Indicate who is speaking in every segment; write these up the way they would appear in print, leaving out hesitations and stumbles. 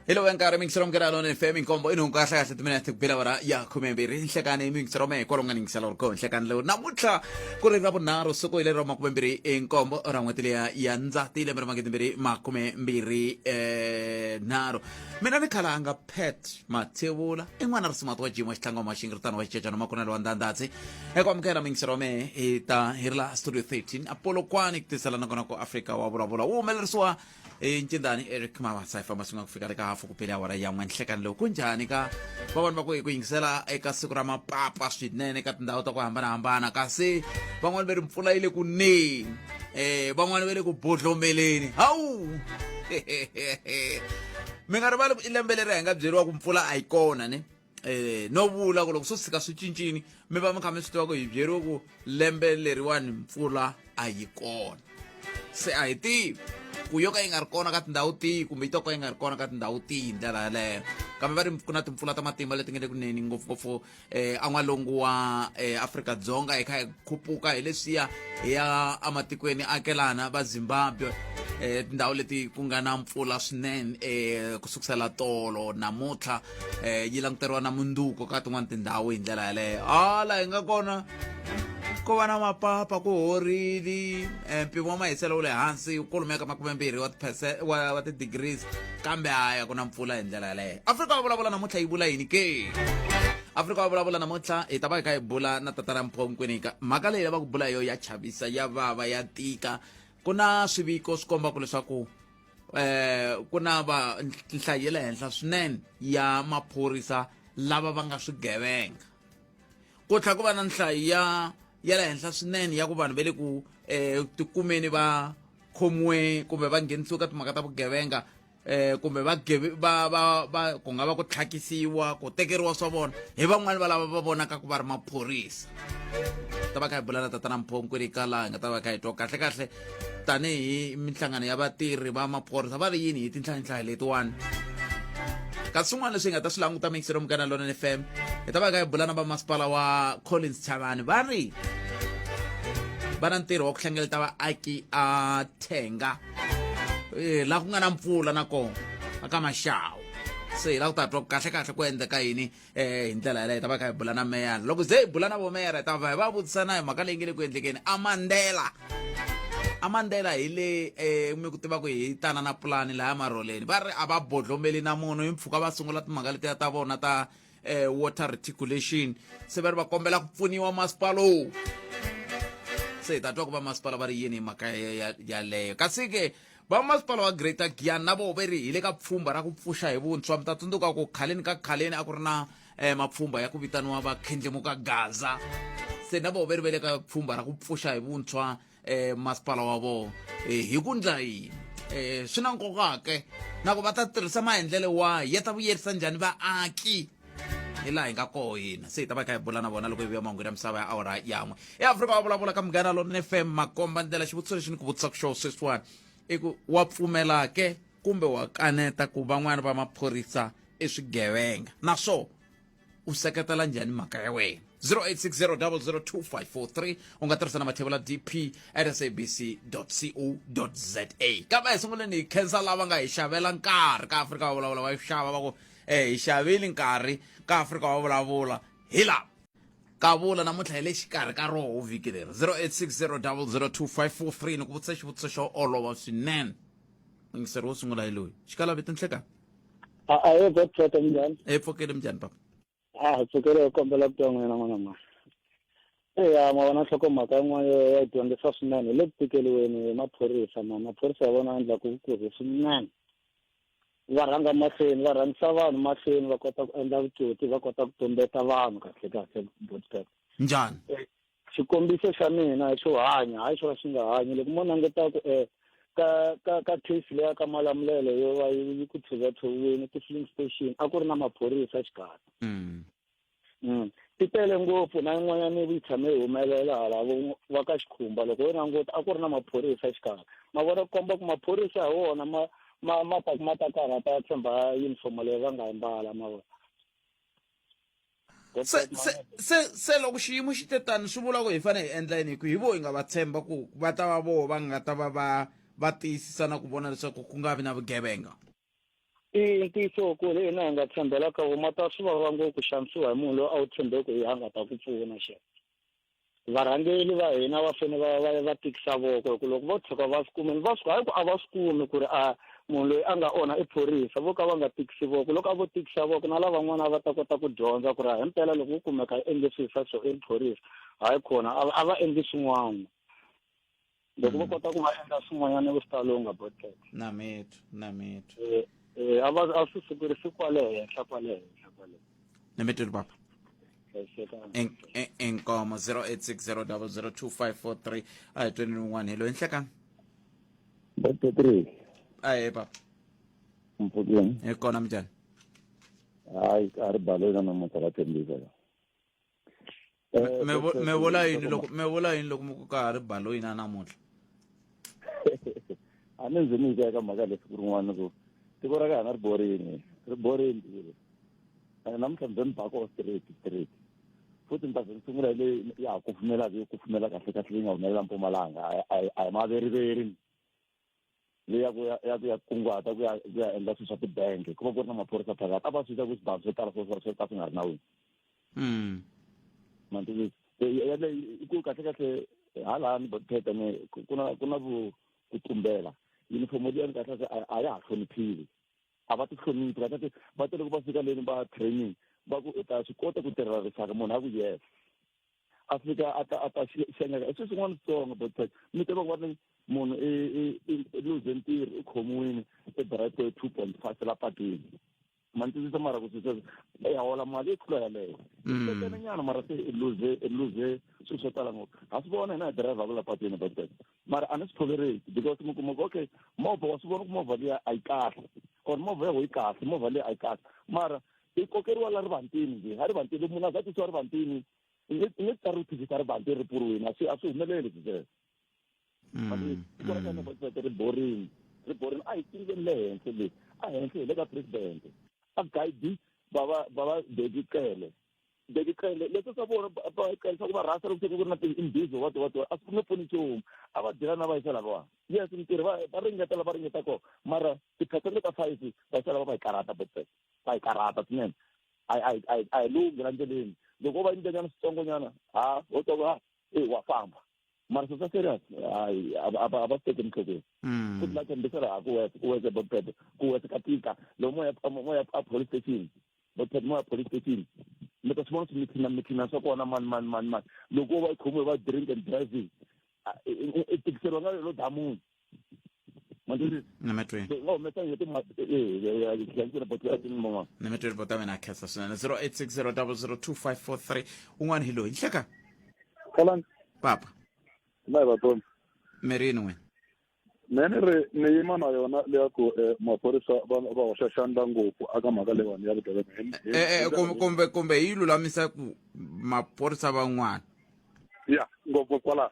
Speaker 1: Hi lowu nkarhi mingiselo mukela lona FM inkombo inhungu kahle kahle timinete ku bela wara ya 12 nhlekani mingiselo me kwalo nga ningisela uri ko nhlekani lowu namuntlha ku ri ra vunharhu siku hi leri ra makumembirhi inkombo ra n'hweti leya ya ndzati lembe ra magidimbirhi makumembirhi nharhu. Mina ni khalanga Pat Mathebula i n'wana risimati wa Jim wa xitlanga wa maxingiritano wa xicecano makunelo wa ndandatsi eku amukela mingiselo wa mehe hi ta hi ri la studio 13 apolokwani ku tisela nakona ku Afrika wa vulavula wu humelerisiwa hi ncindani Eric Mabasa hi famba swin'we ku fika le ka hafu ku pele awara ya n'we nhlekani lowu ku njhani ka van'wani va ku hi ku yingisela eka siku ra mapapa swinene ka tindhawu ta ku hambanahambana kasi van'wani va ri mpfula yi le ku neni van'wani va le ku bodlomeleni hawu mi nga rivali ku i lembe leri hi nga byeriwa ku mpfula a yi kona ne no vula ku loko swo tshika swi cincini mi va mi kha mi swi tiva ku hi byeriwe ku lembe leriwani mpfula a yi kona se a hi tivi ku yo ka yi nga ri kona ka tindhawu tihi kumbe yi to ka yi nga ri kona ka tindhawu tihi hi ndlela yaleyo kambe va ri ku na timpfula ta matimba leti nga le kunene ngopfungopfu an'walungu wa Afrika-Dzonga hi kha hi khupuka hi leswiya hi ya ematikweni akelana va Zimbabwe tindhawu leti ku nga na mpfula swinene ku sukusela tolo namuntlha yi languteriwa na munduko ka tin'wani tindhawu hi ndlela yaleyo hala hi nga kona ko va na mapapa ku horile mpimo wa mahiselo wu le hansi kwalomuya ka makumembirhi wa tiphese wa wa ti-degrees kambe haya ku na mpfula hi ndlela yaleyo Afrika wa vulavula namuntlha yi vula yini ke Afrika wa vulavula namuntlha hi ta va hi kha hi bula na tatana Mpho Nkwinika mhaka leyi lavaka ku bula yo ya chavisa ya vava ya tika ku na swiviko swi kombaka leswaku ku na va nhlayo ya le henhla swinene ya maphorisa lava va nga swigevenga ku tlhela ku va na nhlayo ya ya le henhla swinene ya ku vanhu va le ku tikumeni va khomiwe kumbe va nghenisiwe ka timhaka ta vugevenga kumbe va va va va ku nga va ku tlhakisiwa ku tekeriwa swa vona hi van'wani va lava va vonaka ku va ri maphorisa ta va kha hi bula na tatana Mpho Nkwinika laha hi nga ta va kha hi twa kahle kahle tanihi minhlangano ya vatirhi va maphorisa va ri yini hi tinhlayanhlayo letiwani kasi swin'wana leswi hi nga ta swi languta mixero Munghana Lonene FM hi ta va kha hi bula na vamasipala wa Collins Chavani va ri va na ntirho wa ku hlengeleta vaaki a Thenga laha ku nga na mpfula na kona aka Maxawu se hi lava ku ta twa kahle kahle ku endleka yini hi ndlela yaleyo hi ta va kha hi bula na meyara loko ze hi bula na vomeyara hi ta va hi va vutisa na hi mhaka leyi nge le ku endlekeni amandela amandela hi le mi ku tiva ku hi tana na pulani laya marholeni va ri a va bodlomeli na munhu hi mpfhuka va sungula timhaka letiya ta vona ta water reticulation se va ri va kombela ku pfuniwa masipala lowu se hi ta twa ku va masipala va ri yini hi mhaka yaleyo kasi ke va masipala wa Greater Giyani na voho ve ri hi le ka pfhumba ra ku pfuxa hi vuntshwa mi ta tsundzuka ku khaleni ka khaleni a ku ri na mapfhumba ya ku vitaniwa va khendlemuka Gaza se na voho ve ri ve le ka pfhumba ra ku pfuxa hi vuntshwa masipala wa voho hi ku ndla yini swi na nkoka ke na ku va ta tirhisa maendlelo wahi ya ta vuyerisa njhani vaaki hi laha hi nga koho hina se hi ta va hi kha hi bula na vona loko hi vuya mahungu ya misava ya awara yan'we eAfrika wa vulavula ka Munghana Lonene FM makomba ndlela xivutiso lexi ni ku vutisaka xona sweswiwani i ku wa pfumela ke kumbe wa kaneta ku van'wana va maphorisa i swigevenga naswona u seketela njhani mhaka ya wena 0860002543 u nga tirhisa na mathevula dp at sabc co za kambe hi sunguleni hi khensa lava nga hi xavela nkarhi ka Afrika wa vulavula va xava va ku hi xavile nkarhi ka Afrika wa vulavula hi lava kavula namuntlha hi le xikarhi ka roho vhiki leri 0860002543 ni ku vutisa xivutiso xo olova swinene yingiseri wo sungula hi loyi xikala vito nhlekani
Speaker 2: A hi pfuka minjhani?
Speaker 1: Hi pfukile minjhani papa?
Speaker 2: A hi pfukile hi kombela ku twa n'wina n'wana mhani. Eya ma vona nhlokomhaka yin'wana yo ya dyondzisa swinene hi le ku tikeliweni hi maphorisa ma maphorisa ya vona endla ku vukurhi swinene va rhanga mahlweni va rhangisa vanhu mahlweni va kota ku endla vutsotsi va kota ku tumbeta vanhu kahle kahle botpet
Speaker 1: njhani
Speaker 2: xikombiso xa mina xo hanya hayi xo ka xi nga hanyi loko mo languta ku ka ka ka case leya ka Malamulele yo va yi ku tshuvatshuviweni ti-filling station a ku ri na maphorisa xikarhi ti tele ngopfu na yin'wanyana yi tshame yi humelela hala va ka Xikhumba loko yo languta a ku ri na maphorisa xikarhi ma vona ku komba ku maphorisa hi wona ma ma ma ta ma ta karhata ya tshemba uniform leyi va nga yi mbala ma vona
Speaker 1: se se se se loko xiyimo xi te tani swi vula ku hi fanele hi endla yini hi ku hi vo hi nga va tshemba ku va ta va voho va nga ta va va va tiyisisa na ku vona leswaku ku nga vi na vugevenga.
Speaker 2: I ntiyiso ku hi hina hi nga tshembela ka wona ta swi vava ngopfu ku xanisiwa hi munhu loyi a wu tshembe ku hi a nga ta ku pfuna xe. Varhangeri va hina va fanele va tikisa voko hi ku loko vo tshuka va swi kumile va swi hayi ku a va swi kumi ku ri a munhu loyi a nga onha i phorisa vo ka va nga tikisi voko loko a vo tikisa voko na lavan'wana a va ta kota ku dyondza ku ri a himpela loko ku kumeka yi endle swilo swa so i phorisa hayi khona a va endli swin'wana loko vo kota ku va endla swin'wanyana swi ta lungha botet
Speaker 1: na mithu na mithu
Speaker 2: a va a swi sukerisi kwale henhla kwale henhla kwale
Speaker 1: na mithu papa inkomo 0860002543 a hi tweni rin'wana hi loyi nhlekani
Speaker 3: Patrick
Speaker 1: ahe papa
Speaker 3: mpfukeni
Speaker 1: hi kona minjhani
Speaker 3: hayi a ri baleni namuntlha va tshembisa la
Speaker 1: Me vula yini loko me vula yini loko mi ku ka ha ri baloyi na namuntlha
Speaker 3: a ni nze ni yi eka mhaka leyi siku rin'wana ku tiko ra ka hina ri borini ri borini tiko leri ene namuntlha ni ze ni bako straight straight futhi ni ta ze ni sungula hi leyi ya ha kufumelaka yo kufumela kahle kahle leyi nga humelela Mpumalanga a hi maveriveri leyi ya ku ya ya ku ya kunguhata ku ya endla swilo swa tibangi ku va ku ri na maphorisa phakathi a va swi ita ku swibamu swo tala swo ka swi nga ri nawini mantiyisa yaleyo i ku kahle kahle halani botheta ni ku na ku tumbela uniform liyani kahle kahle a ya ha hloniphiwi a va ti hloniphi kahle kahle va tele ku va fika leni va training va ku u ta swi kota ku tirhela rixaka munhu a ku yes a fika a ta xengeka i swilo swin'wana switsongo but mi tiva ku va ni munhu i luze ntirho i khomiwile i bribe 2.5 la patwini ma ni twisisa mara ku sweswo i hola mali yo tlula yaleyo nyana mara se i luze swilo swo tala ngopfu ha swi vona hina hi dirayivhaku la patwini but mara a ni swi tolerate because mi kuma ku okay movha wa swi vona ku movha liya a yi kahle or movha ya yi kahle movha liya a yi kahle mara i kokeriwa la rivantini nje ha rivantini munhu a za tisiwa rivantini i nge ta ri thikisa rivanti ri pfuriwini a swi humeleli sweswo ri borini ri borini a hi tiveni le henhla le a henhla hi le ka president a guide va va Bheki Cele Bheki Cele leswi swa vona va Cele swa ku va rhasa loko se ku ri na imbizo what a swi nge pfuni nchumu a va dila na vayisa lavawa yes mintirho va ringeta la va ringeta kona mara tiphesente ta 5 vayisa lava va yi karhata but va yi karhata swinene a hi lunghi la ndleleni loko wo va nyikanyana switsongonyana ha ho twa ku ha e wa famba mara swilo swa serious hayi a va swi tekeli enhlokweni futhi la tshembisela ha ku wese ku wese botpete ku wese ka tika loko mo ya a police station botpete mo ya police station mi ta swi vona swimithina mithina swa kona mani mani mani mani loko wo va i khomiwe va drink and driving i tikiseriwa nga lelo damuni
Speaker 1: Nametweni
Speaker 3: nga humesa nge
Speaker 1: Nametweni bota mina khensa swinene 0860002543 un'wana hi loyi nhleka
Speaker 4: Khalani
Speaker 1: papa
Speaker 4: na hi vatoni
Speaker 1: mirini wena
Speaker 4: me ni ri ni yima na yona leya ku maphorisa va hoxa xandla ngopfu aka mhaka leyiwani ya vugevenga
Speaker 1: Kumbe hi yi lulamisa ku maphorisa van'wana
Speaker 4: ya ngopfu kwala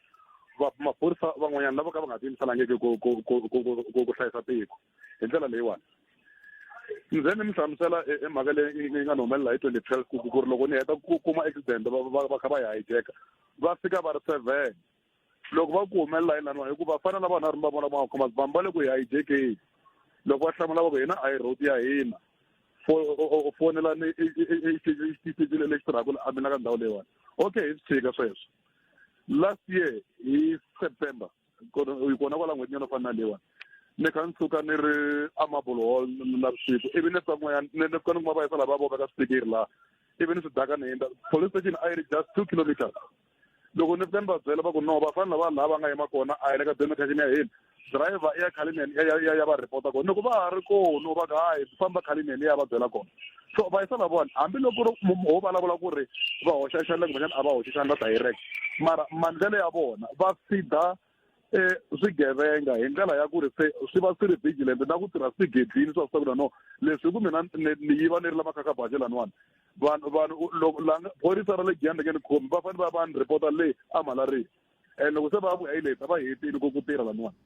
Speaker 4: maphorisa van'wanyana lava ka va nga tiyimiselangiki ku hlayisa tiko hi ndlela leyiwani ndze ni mi hlamusela i mhaka leyi yi nga ni humelela hi 2012 ku ri loko ni heta ku kuma accident va kha va yi hijeka va fika va ri 7 loko va ku humelela hi laniwa hikuva fana na vanhu a ri va vona va nga khoma va le ku hi hijekeni loko va hlamula va ku hina a hi road ya hina fonela ni xitichi lexi tirhaka a mina ka ndhawu leyiwani okay hi swi tshika sweswo last year hi September kona kwala n'hweti nyana fana na leyiwani ni kha ni suka ni ri aMarble Hall navusiku ivi ni fika kun'wanyana ni fika ni kuma vayisa lava vo veka swipikiri laha ivi ni swi daka ni hindza police station a yi ri just 2 kilometers loko ni fika ni va byela va ku no vafana lava laha va nga yima kona a hi le ka demarcation ya hina driver i ya Cullinan ya va report kona loko va ha ri kono va ku hayi famba Cullinan ya va byela kona so vayisa lavawani hambiloko ri ho vulavula ku ri va hoxa xandla kumbexana a va hoxi xandla direct mara maendlelo ya vona va fida swigevenga hi ndlela ya ku ri se swi va swi ri vigilant na ku tirha swi gedlini swa swi ta ku no leswi hi ku mina ni yiva ni ri la makhakhabaje laniwani vanhu loko la phorisa ra le Giyani nge ni khomi va fanele va va ni report le a Malaria and loko se va vuya hi leti a va hetile ku tirha laniwani.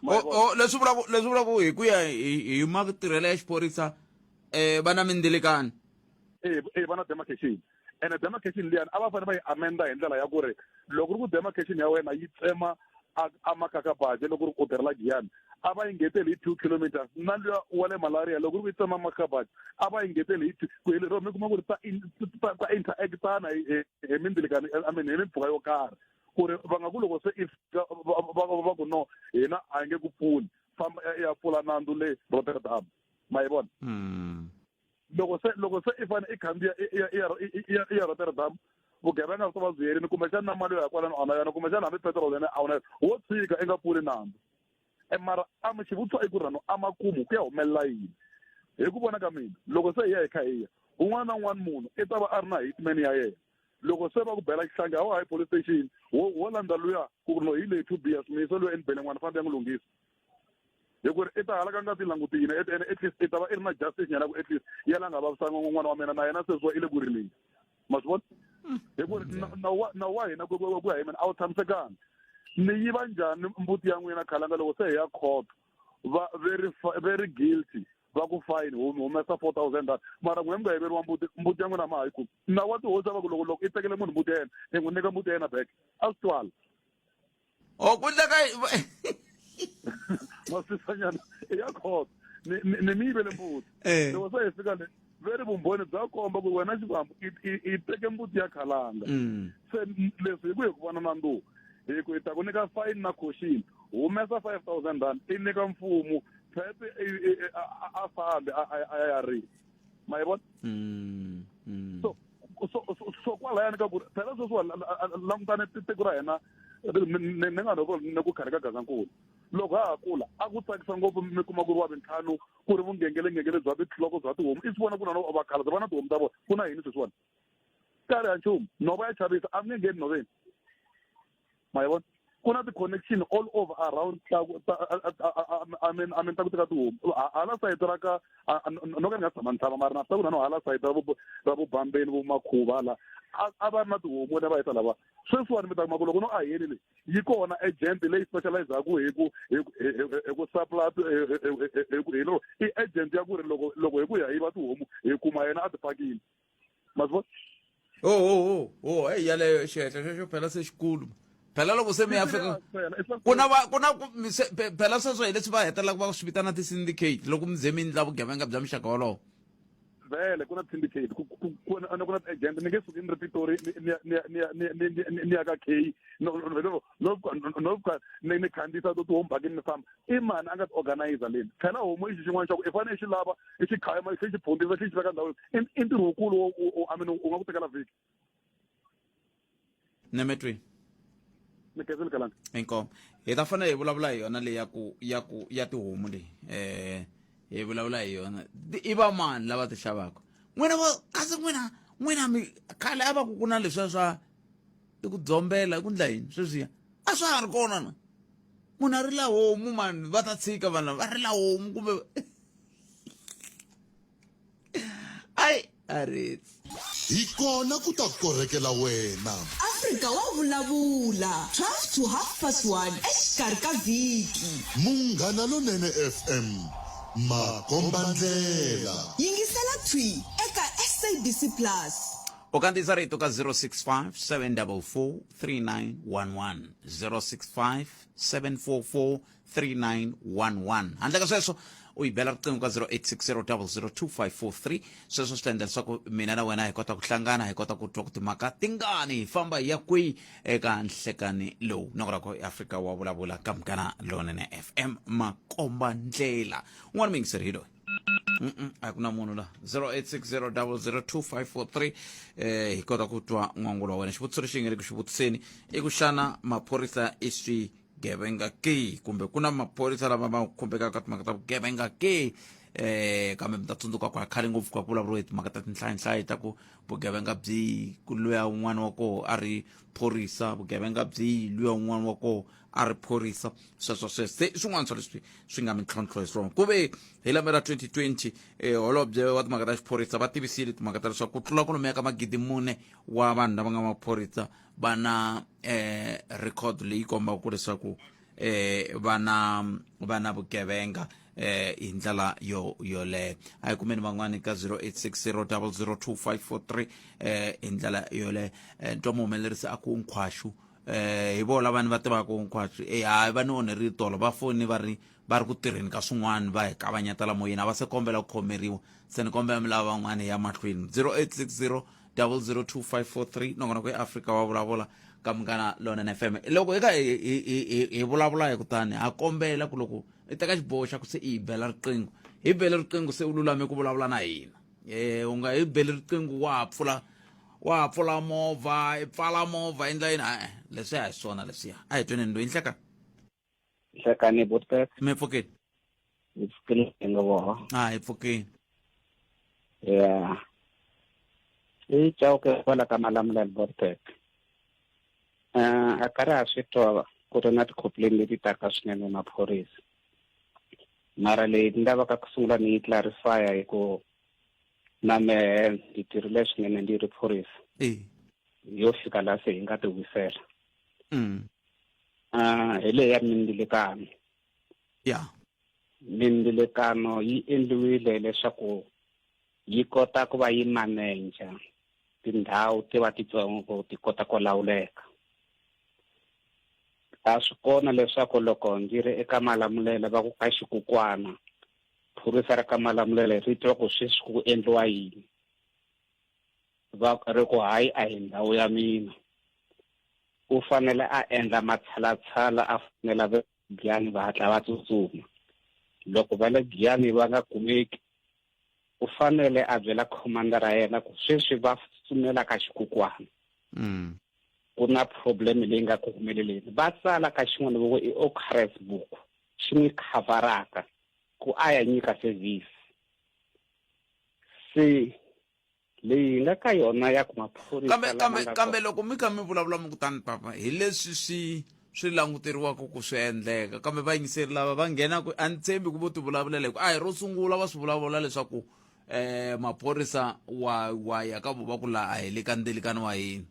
Speaker 1: O leswi vulaku hi ku ya hi matirhelo ya xiphorisa va na mindzilikano.
Speaker 4: E va na demarcation ene demarcation liyani a va fanele va yi amenda hi ndlela ya ku ri loko ri ku demarcation ya wena yi tsema a Makakabaje loko ri u tirhela Giyani. A va yi ngeteli hi 2 kilometers. Na luya wa le malaria, loko ri ku yi tsema Makhabati, a va yi ngeteli hi two. Ku hi lero mi kuma ku ri ta interactana hi mindzilikani, I mean, hi mimpfhuka yo karhi, ku ri va nga ku loko se i fika va ku no, hina a hi nge ku pfuni, famba i ya pfula nandzu le Rotterdam. Ma yi vona? Loko se i fane i khandziya i ya Rotterdam, vugevenga swi va byi herini. Kumbexana na mali yo ya kwalano a wu na yona, kumbexana hambi petrol yena a wu na yona, wo tshika i nga pfuli nandzu. Mara a mi xivutiso i ku ri no, a makumu ku ya humelela yini? Hi ku vona ka mina, loko se hi ya hi kha hi ya, un'wana na un'wana munhu i ta va a ri na hitman ya yena. Loko se va ku bela xihlangi, a wa ha yi police station, wo landza luya ku ri no, hi leyi 2 beers, mi yisa luya enibele, n'wana fambi ya n'wi lunghisa, hi ku ri i ta hala ka ngati langutile. Ene at least i ta va i ri na justice nyana, ku at least yena a nga vavisanga n'wana wa mina, na yena sweswiwa i le ku rileni. Ma swi vona? Hi ku ri nawu wa hina, ku ya hi mina, a wu tshamisekanga. Ni yiva njhani mbuti ya n'wina, khalanga? Loko se hi ya court, va very very guilty, va ku fine, humesa 4000 rand, mara n'wina mi nga yiveriwa mbuti, mbuti ya n'wina ma ha yi kumi. Nawu wa tihosi va ku loko i tekele munhu mbuti ya yena, i n'wi nyika mbuti ya yena back. A swi twala.
Speaker 1: O ku endleka.
Speaker 4: Masisanyana i ya court, ni mi yivele mbuti. Loko se hi fika le, ve ri vumbhoni bya komba ku wena Xikwambu i teke mbuti ya khalanga. Se leswi hi ku hi ku vona nandzu, hi ku hi ta ku nyika fine na caution, humesa R5000 i nyika mfumo, phete a fambi a ya ri. Ma yi vona? So kwalayani ka ku ri phela sweswiwa langutane tiko ra hina, ni nga no ni ku khale ka Gazankulu, loko ha ha kula a ku tsakisa ngopfu. Mi kuma ku ri wa vintlhanu, ku ri vungengelengengele bya tinhloko bya tihomu, i swi vona ku na vakhalabye va na tihomu ta vona. Ku na yini sweswiwani? Karhi ya nchumu, nhova ya chavisa, a mi nge ngheni nhoveni. Ma yi vona? Ku na ti-connection all over around ta I mean ta ku teka tihomu hala sayiti ra ka, no ka ni nga tshama ni tshama, mara na swi ta ku na no hala sayiti ra vubambeni, vomakhuva hala, a va ri na tihomu lava yisa lava. Sweswiwani mi ta kuma ku loko no a heli leyi yi kona agent leyi specializaku hi ku supply, hi loko i agent ya ku ri loko hi ku ya yiva tihomu, hi kuma yena a ti pakile. Ma swi vona?
Speaker 1: Oh, hey, yaleyo xihehlo xexo phela se xikulu phela. Loko se mi ya fika ku na va ku na phela sweswo hi leswi va hetelelaka va swi vitana ti-syndicate, loko mi ze mi endla vugevenga bya muxaka wolowo.
Speaker 4: Vhele ku na syndicate, ku na ti-agent. Ni nge suki ni ri Pitori ni ya ka K, no fika ni khandziyisa to tihomu bakini ni famba. I mani a nga ti organizer leni? Phela homu i xi xin'wana xa ku i fanele i xi lava, i xi khayima, i xi phundisa, xi xi veka ndhawu. I ntirho wukulu, I mean, u nga ku tekela vhiki.
Speaker 1: Nemetweni.
Speaker 4: Ni khensile, kalanga.
Speaker 1: Inkomu. Hi ta fanele hi vulavula hi yona leyi ya ku ya tihomu leyi, hi vulavula hi yona. I va mani lava ti xavaka n'wina va kasi n'wina mi khale a va ku ku na leswiya swa i ku dzombela, i ku ndla yini sweswiya, a swa ha ri kona na munhu a rila homu mani, va ta tshika vanhu lava va rila homu kumbe ai a ritsi.
Speaker 5: Hi kona ku ta korhekela wena.
Speaker 6: Afrika wa vulavula 12 to half past 1 exikarhi ka vhiki.
Speaker 5: Munghana Lonene FM, makombandlela.
Speaker 6: Yingisela thwi eka SABC Plus.
Speaker 1: U kandziyisa rito ka 065 744 3911, 065 744 3911. Handle ka sweswo u yi bela riqingho ka 0860002543. Sweswo swi ta endla leswaku mina na wena hi kota ku hlangana, hi kota ku twa ku timhaka tingani, hi famba hi ya kwihi eka nhlekani lowu. Nongonoko i Afrika wa vulavula ka Munghana Lonene FM, makomba ndlela. Un'wana muyingiseri hi loyi. A ku na munhu la. 0860002543, hi kota ku twa n'wangulo wa wena. Xivutiso lexi nga le ku xi vutiseni i ku xana maphorisa i swigevenga ke, kumbe ku na maphorisa lava va khumbekaka ka timhaka ta vugevenga ke? Kambe mi ta tsundzuka ku a khale ngopfu ka ku vulavuriwa hi timhaka ta tinhlayinhlayi ta ku vugevenga byi ku luya un'wana wa koho a ri phorisa, vugevenga byi luya un'wana wa koho a ri phorisa, sweswo sweswo. Se i swin'wana swa leswi swi nga mintlhontlho hi swona. Ku ve hi lembe ra 2020, holobye wa timhaka ta xiphorisa va tivisile timhaka ta leswaku ku tlula kwalomuya ka 4,000 wa vanhu lava nga maphorisa va na record leyi kombaka ku leswaku va na vugevenga hi ndlela yo yoleyo. A hi kumeni van'wani ka 0860002543 hi ndlela yoleyo. Ntwa muhumelerisi a ku nkhwaxu, hi vo lavani va tivaka nkhwaxu. Hayi, va ni onherile tolo, va foni va ri Va ri ku tirheni ka swin'wana va hi kavanyeta la moyeni, a va se kombela ku khomeriwa. Se ni kombela mi lava van'wana hi ya mahlweni. 0860 002543, nongonoko ya Afrika wa Vulavula ka Munghana Lonene FM. Loko hi kha hi vulavula hi kutani ha kombela ku loko i teka xiboho xa ku se i hi bela riqingho, hi bele riqingho se u lulame ku vulavula na hina. U nga hi beli riqingho wa ha pfula, wa ha pfula movha, i pfala movha, endla yini. E-e, leswiya a hi swona leswiya. A hi tweneni loyi. Nhleka.
Speaker 7: Nhlekani Botpet.
Speaker 1: Mi pfukile?
Speaker 7: Hi pfukile hi nga voho.
Speaker 1: A hi pfukile.
Speaker 7: Ya. I Chauke kwala ka Malamulele Botpet. A karhi ha swi twa ku ri na ti-complaint leti taka swinene maphorisa. Mara leyi ni lavaka ku sungula ni yi clarify hi ku na mehe ndzi tirhile swinene ndi ri phorisa. Yo fika laha se hi nga ti wisela. Hi leyi ya mindzilekano. Mindzilekano yi endliwile leswaku yi kota ku va yi manager tindhawu ti va titsongo ti kota ku lawuleka. A swi kona leswaku loko ndzi ri eka Malamulele va ku ka xikukwana, phorisa ra ka Malamulele ri twa ku sweswi ku endliwa yini, va ri ku hayi a hi ndhawu ya mina. U fanele a endla matshalatshala, a fonela va Giyani va hatla va tsutsuma. Loko va le Giyani va nga kumeki, u fanele a byela commander ra yena ku sweswi va tsutsumela ka xikukwana. Ku na problem leyi nga ku humeleleni. Va tsala ka xin'wana va ku i occurrence book, xi n'wi khavaraka ku a ya nyika service. Se leyi hi nga ka yona ya ku maphorisa
Speaker 1: Kambe
Speaker 7: lama
Speaker 1: kambe
Speaker 7: nga
Speaker 1: kambe
Speaker 7: kona.
Speaker 1: Loko mi kha mi vulavula mi kutani papa hi leswi swi swi languteriwaka ku swi endleka, kambe vayingiseri lava va nghenaka a ni tshembi ku vo ti vulavulela, hi ku a hi ro sungula va swi vulavula leswaku maphorisa wa wa ya ka vo va ku laha a hi le ka ndzilikano wa hina.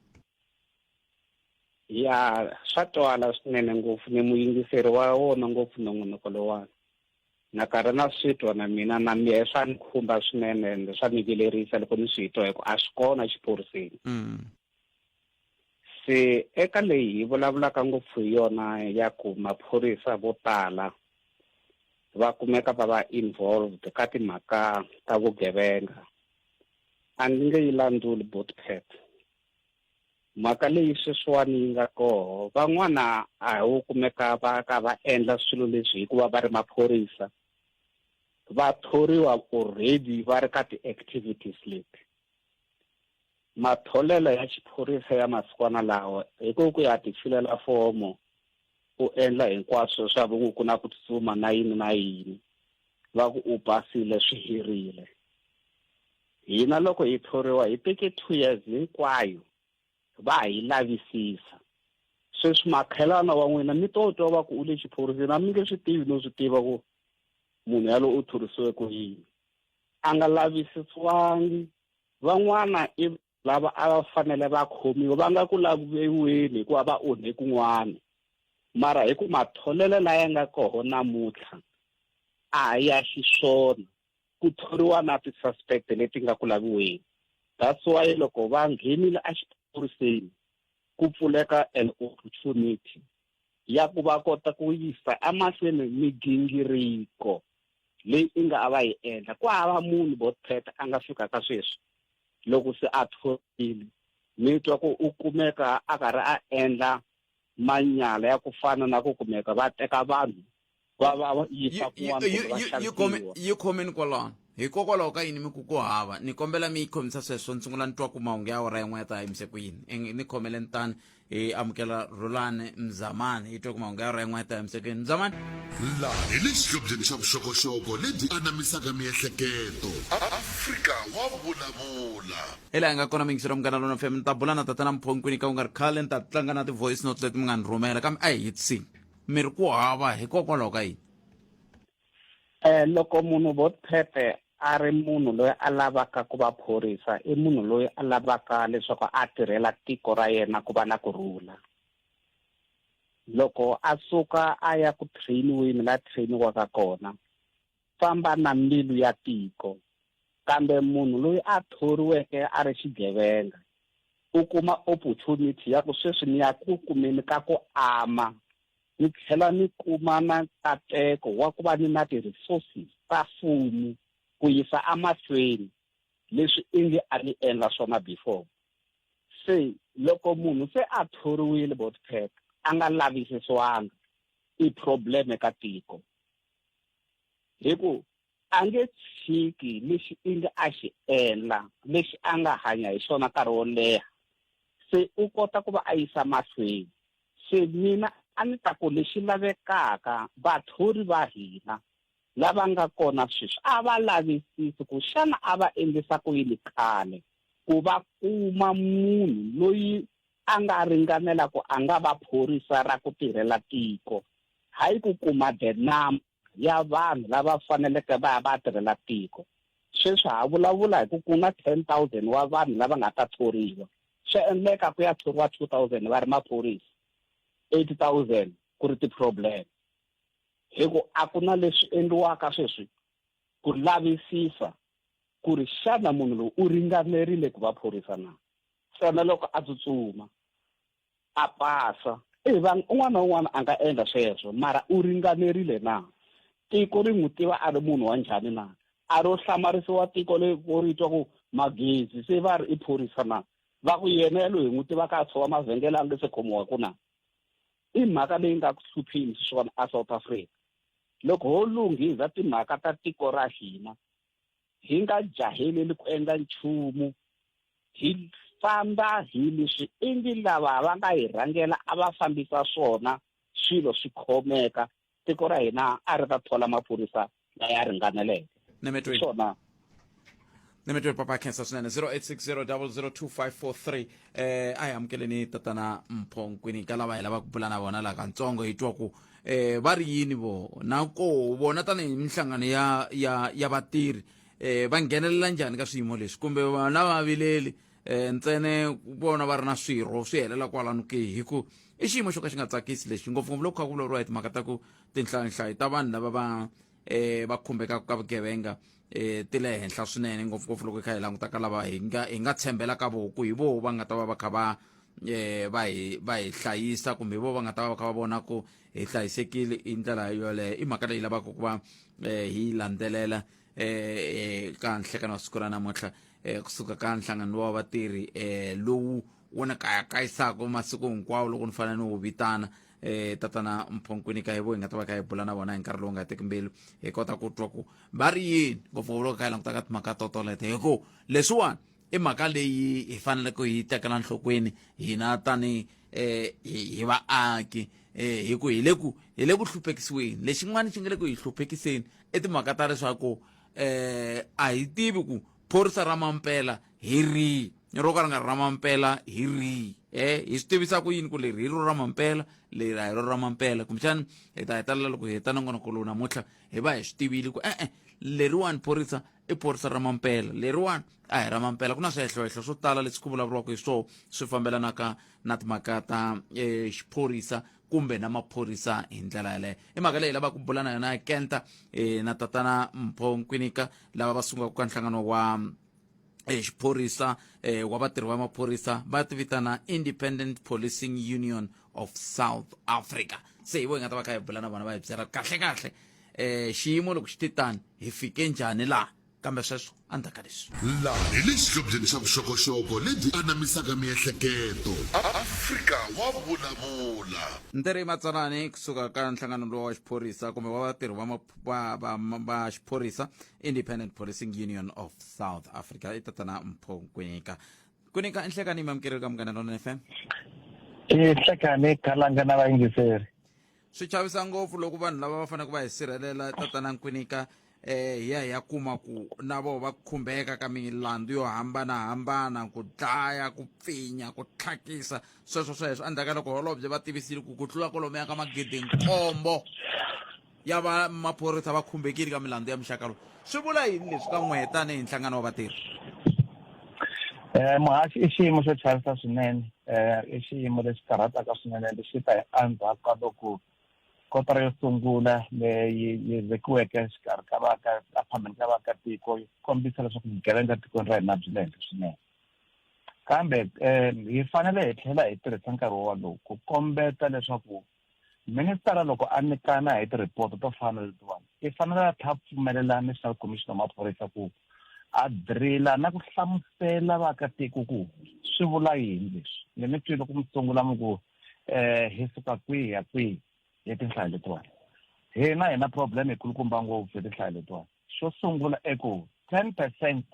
Speaker 7: Ya, swa twala swinene ngopfu ni muyingiseri wa wona ngopfu nongonoko lowani. Na karhi na swi twa na mina, na mehe swa ni khumba swinene ende swa ni vilerisa loko ni swi twa, hi ku a swi kona xiphoriseni. Se eka leyi hi vulavulaka ngopfu hi yona ya ku maphorisa vo tala va kumeka va va involved ka timhaka ta vugevenga, a ndzi nge yi landzuli Botpet. Mhaka leyi sweswiwani yi nga koho, van'wana a hi wo kumeka va ka va endla swilo leswi hikuva va ri maphorisa, va thoriwa already va ri ka ti-activities leti. Matholelo ya xiphorisa ya masikwana lawa hi ku ku ya tifilela fomo u endla hinkwaswo swa vongo ku na ku tsutsuma na yini na yini, va ku u pasile swi herile. Hina loko hi thoriwa hi teke 2 years hinkwayo va hi lavisisa. Sweswi makhelana wa n'wina mi to twa va ku u le xiphoriseni, a mi nge swi tivi no swi tiva ku munhu yalo u thorisiwe ku yini. A nga lavisisiwangi. Van'wana i lava a va fanele va khomiwa va nga ku laviweni hikuva va onhe kun'wana, mara hi ku matholelo laya nga koho namuntlha a ya xiswona, ku thoriwa na ti-suspect leti nga ku laviweni. That's why loko va nghenile exiphoriseni ku pfuleka an opportunity ya ku va kota ku yisa emahlweni migingiriko leyi i nga a va yi endla. Ku hava munhu Botpet a nga fika ka sweswi loko se a thorile, mi twa ku u kumeka a karhi a endla manyala ya ku fana na ku kumeka va teka vanhu va va yisa kun'wana kumbe va xavisiwa.
Speaker 1: Yi khomeni kwalano. Hikokwalaho ka yini mi ku ku hava? Ni kombela mi yi khomisa sweswo, ni sungula ni twa ku mahungu ya awara yin'we ya ta yimise ku yini. Ni khomeleni tani hi amukela Rhulani Mzamani, hi twa ku mahungu ya awara yin'we ya ta yimise ku yini. Mzamani.
Speaker 5: Laha hi le xihlobyeni xa vuxokoxoko lebyi anamisaka miehleketo. Afrika wa vulavula.
Speaker 1: Hi laha hi nga kona miyingiselo Munghana Lona FM. Ni ta bula na tatana Mphonkwini ka ku nga ri khale, ni ta tlanga na ti-voice note leti mi nga ni rhumela, kambe a hi hetisini. Mi ri ku hava hikokwalaho ka yini?
Speaker 7: Loko munhu vo Phephe a ri munhu loyi a lavaka ku va phorisa, i munhu loyi a lavaka leswaku a tirhela tiko ra yena ku va na kurhula. Loko a suka a ya ku trainiweni la trainiwaka kona, famba na mbilu ya tiko. Kambe munhu loyi a thoriweke a ri xigevenga u kuma opportunity ya ku sweswi ni ya ku kumeni ka ku ama. Ni tlhela ni kuma na nkateko wa ku va ni na ti-resources ta mfumo ku yisa emahlweni leswi ingi a ni endla swona before. Se loko munhu se a thoriwile Botpet a nga lavisisiwanga i problem eka tiko. Hi ku a nge tshiki lexi ingi a xi endla lexi a nga hanya hi xona nkarhi wo leha se u kota ku va a yisa mahlweni se mina a ni ta ku lexi lavekaka vathori va hina lava nga kona sweswi a va lavisisi ku xana a va endlisa ku yini khale ku va kuma munhu loyi a nga ringanela ku a nga va phorisa ra ku tirhela tiko hayi ku kuma the number ya vanhu lava faneleke va ya va tirhela tiko sweswi ha vulavula hi ku ku na 10000 wa vanhu lava nga ta thoriwa swi endleka ku ya thoriwa 2000 va ri maphorisa 8000 ku ri ti-problem hi ku a ku na leswi endliwaka sweswi ku lavisisa ku ri xana munhu loyi u ringanerile ku va phorisa na ntsena loko a tsutsuma a pasa e vanhu un'wana na un'wana a nga endla sweswo mara u ringanerile na tiko ri n'wi tiva a ri munhu wa njhani na a ro hlamarisiwa tiko leri ri twa ku magezi se va ri i phorisa na va ku yena yaloyi hi n'wi tivaka a tshova mavhengele a nge se khomiwaku na i mhaka leyi nga ku hluphini swona a South Africa loko ho lunghiza timhaka ta tiko ra hina hi nga jaheleli ku endla nchumu hi famba hi leswi ingi lava va nga hi rhangela a va fambisa swona swilo swi khomeka tiko ra hina a ri ta thola maphorisa laya ringaneleke
Speaker 1: Nemetweni.
Speaker 7: swona
Speaker 1: Nemetweni papa khensa swinene 0860002543 eh a hi amukeleni tatana Mpho Nkwini ka lava hi lavaka ku bula na vona laha katsongo hi twa ku eh va ri yini vo na ko vona tanihi minhlangano ya ya ya vatirhi eh va nghenelela njhani ka swiyimo leswi kumbe vona va vileli eh ntsene vona va ri na swirho swi helela kwalano ke hi ku i xiyimo xo ka xi nga tsakisi lexi ngopfungopfu loko kha ku vulavuriwa hi timhaka ta ku tinhlayanhlayo ta vanhu lava va eh va khumbekaka ka vugevenga eh ti le henhla swinene ngopfungopfu loko hi kha hi languta ka lava hi nga hi nga tshembela ka voho ku hi voho va nga ta va va kha va eh va hi va hi hlayisa kumbe hi voho va nga ta va va kha va vona ku hi hlayisekile hi ndlela yoleyo i mhaka leyi lavaka ku va eh hi yi landzelela eh ka nhlekano wa siku ra namuntlha eh kusuka ka nhlangano wa vatirhi eh lowu wu ni kayakayisaka masiku hinkwawo loko ni fanele ni wu vitana eh tatana Mphonkwini ka hi vo hi nga ta va kha hi bula na vona hi nkarhi lowu nga teki mbilu hi kota ku twa ku va ri yini ngopfungopfu loko kha hi languta ka timhaka to toleto hi ku leswiwani i mhaka leyi hi faneleke hi yi tekela nhlokweni hina tani eh hi vaaki eh hi ku hi le ku hi le ku hluphekisiweni lexin'wana xi nga le ku hi hluphekiseni i timhaka ta leswaku eh a hi tivi ku phorisa ra mampela hi rihi ro ka ri nga ri ra mampela hi rihi eh hi swi tivisa ku yini ku leri hi ro ra mampela leri a hi ro ra mampela kumbexani hi ta hetelela loko hi heta nongonoko lowu namuntlha hi va hi swi tivile ku e-e leriwani phorisa i phorisa ra mampela leriwani a hi ra mampela ku na swihehlohehlo swo tala leswi ku vulavuriwaka hi swona swi fambelanaka na timhaka ta eh, xiphorisa kumbe na maphorisa hi ndlela yaleyo i mhaka leyi lavaka ku bula na yona kenta eh, na tatana mpho nkwinika lava va sungulaka ka nhlangano wa eh, xiphorisa eh, wa vatirhi va maphorisa va ti vitana independent policing union of south africa se hi vo hi nga ta va kha hi bula na vona va hi byela kahle kahle eh xiyimo loko xi te tani hi fike njhani laha kambe sweswo endzhaku ka leswi
Speaker 5: Laha hi le xihlobyeni xa vuxokoxoko lebyi anamisaka miehleketo. Afrika wa vulavula.
Speaker 1: Ntirhi Matsalani kusuka ka nhlangano lowa wa xiphorisa kumbe wa vatirhi va, va, va, va xiphorisa Independent Policing Union of South Africa i tatana Mpho Nkwinika Nkwinika i nhlekani mi amukerile ka Munghana Lonene FM
Speaker 8: I nhlekani khalanga na vayingiseri
Speaker 1: swi chavisa ngopfu loko vanhu lava va faneleke va hi sirhelela tatana Nkwinika eh hi ya hi ya kuma ku na vo va khumbeka ka milandzu yo hambanahambana ku dlaya ku pfinya ku tlhakisa sweswo sweswo endzhaku ka loko holobye va tivisile ku ku tlula kwalomuya ka magidinkombo ya va maphorisa va khumbekile ka milandzu ya muxaka lowu swi vula yini leswi ka n'wehe tanihi nhlangano wa vatirhi
Speaker 8: um muhaxi i xiyimo xo chavisa swinene um i xiyimo lexi karhataka swinene lexi ta hi endzhaku ka loko kotara yo sungula leyi yi vekiweke exikarhi ka vaaka phambeni ka vaakatiko yi kombisa leswaku vugevenga tikweni ra hina byi le henhla swinene kambe um hi fanele hi tlhela hi tirhisa nkarhi wolowo ku kombeta leswaku Ministara loko a nyikana hi tirhipoto to fana na letiwani, i fanele a tlhela a pfumelela National Commission wa Maphorisa ku a drila na ku hlamusela vaakatiko ku swi vula yini leswi. Ni mi twile ku mi sungula mi ku um hi suka kwihi hi ya kwihi hi tinhlayo letiwani. Hina hi na problem yikulukumba ngopfu hi tinhlayo letiwani. Xo sungula i ku 10 percent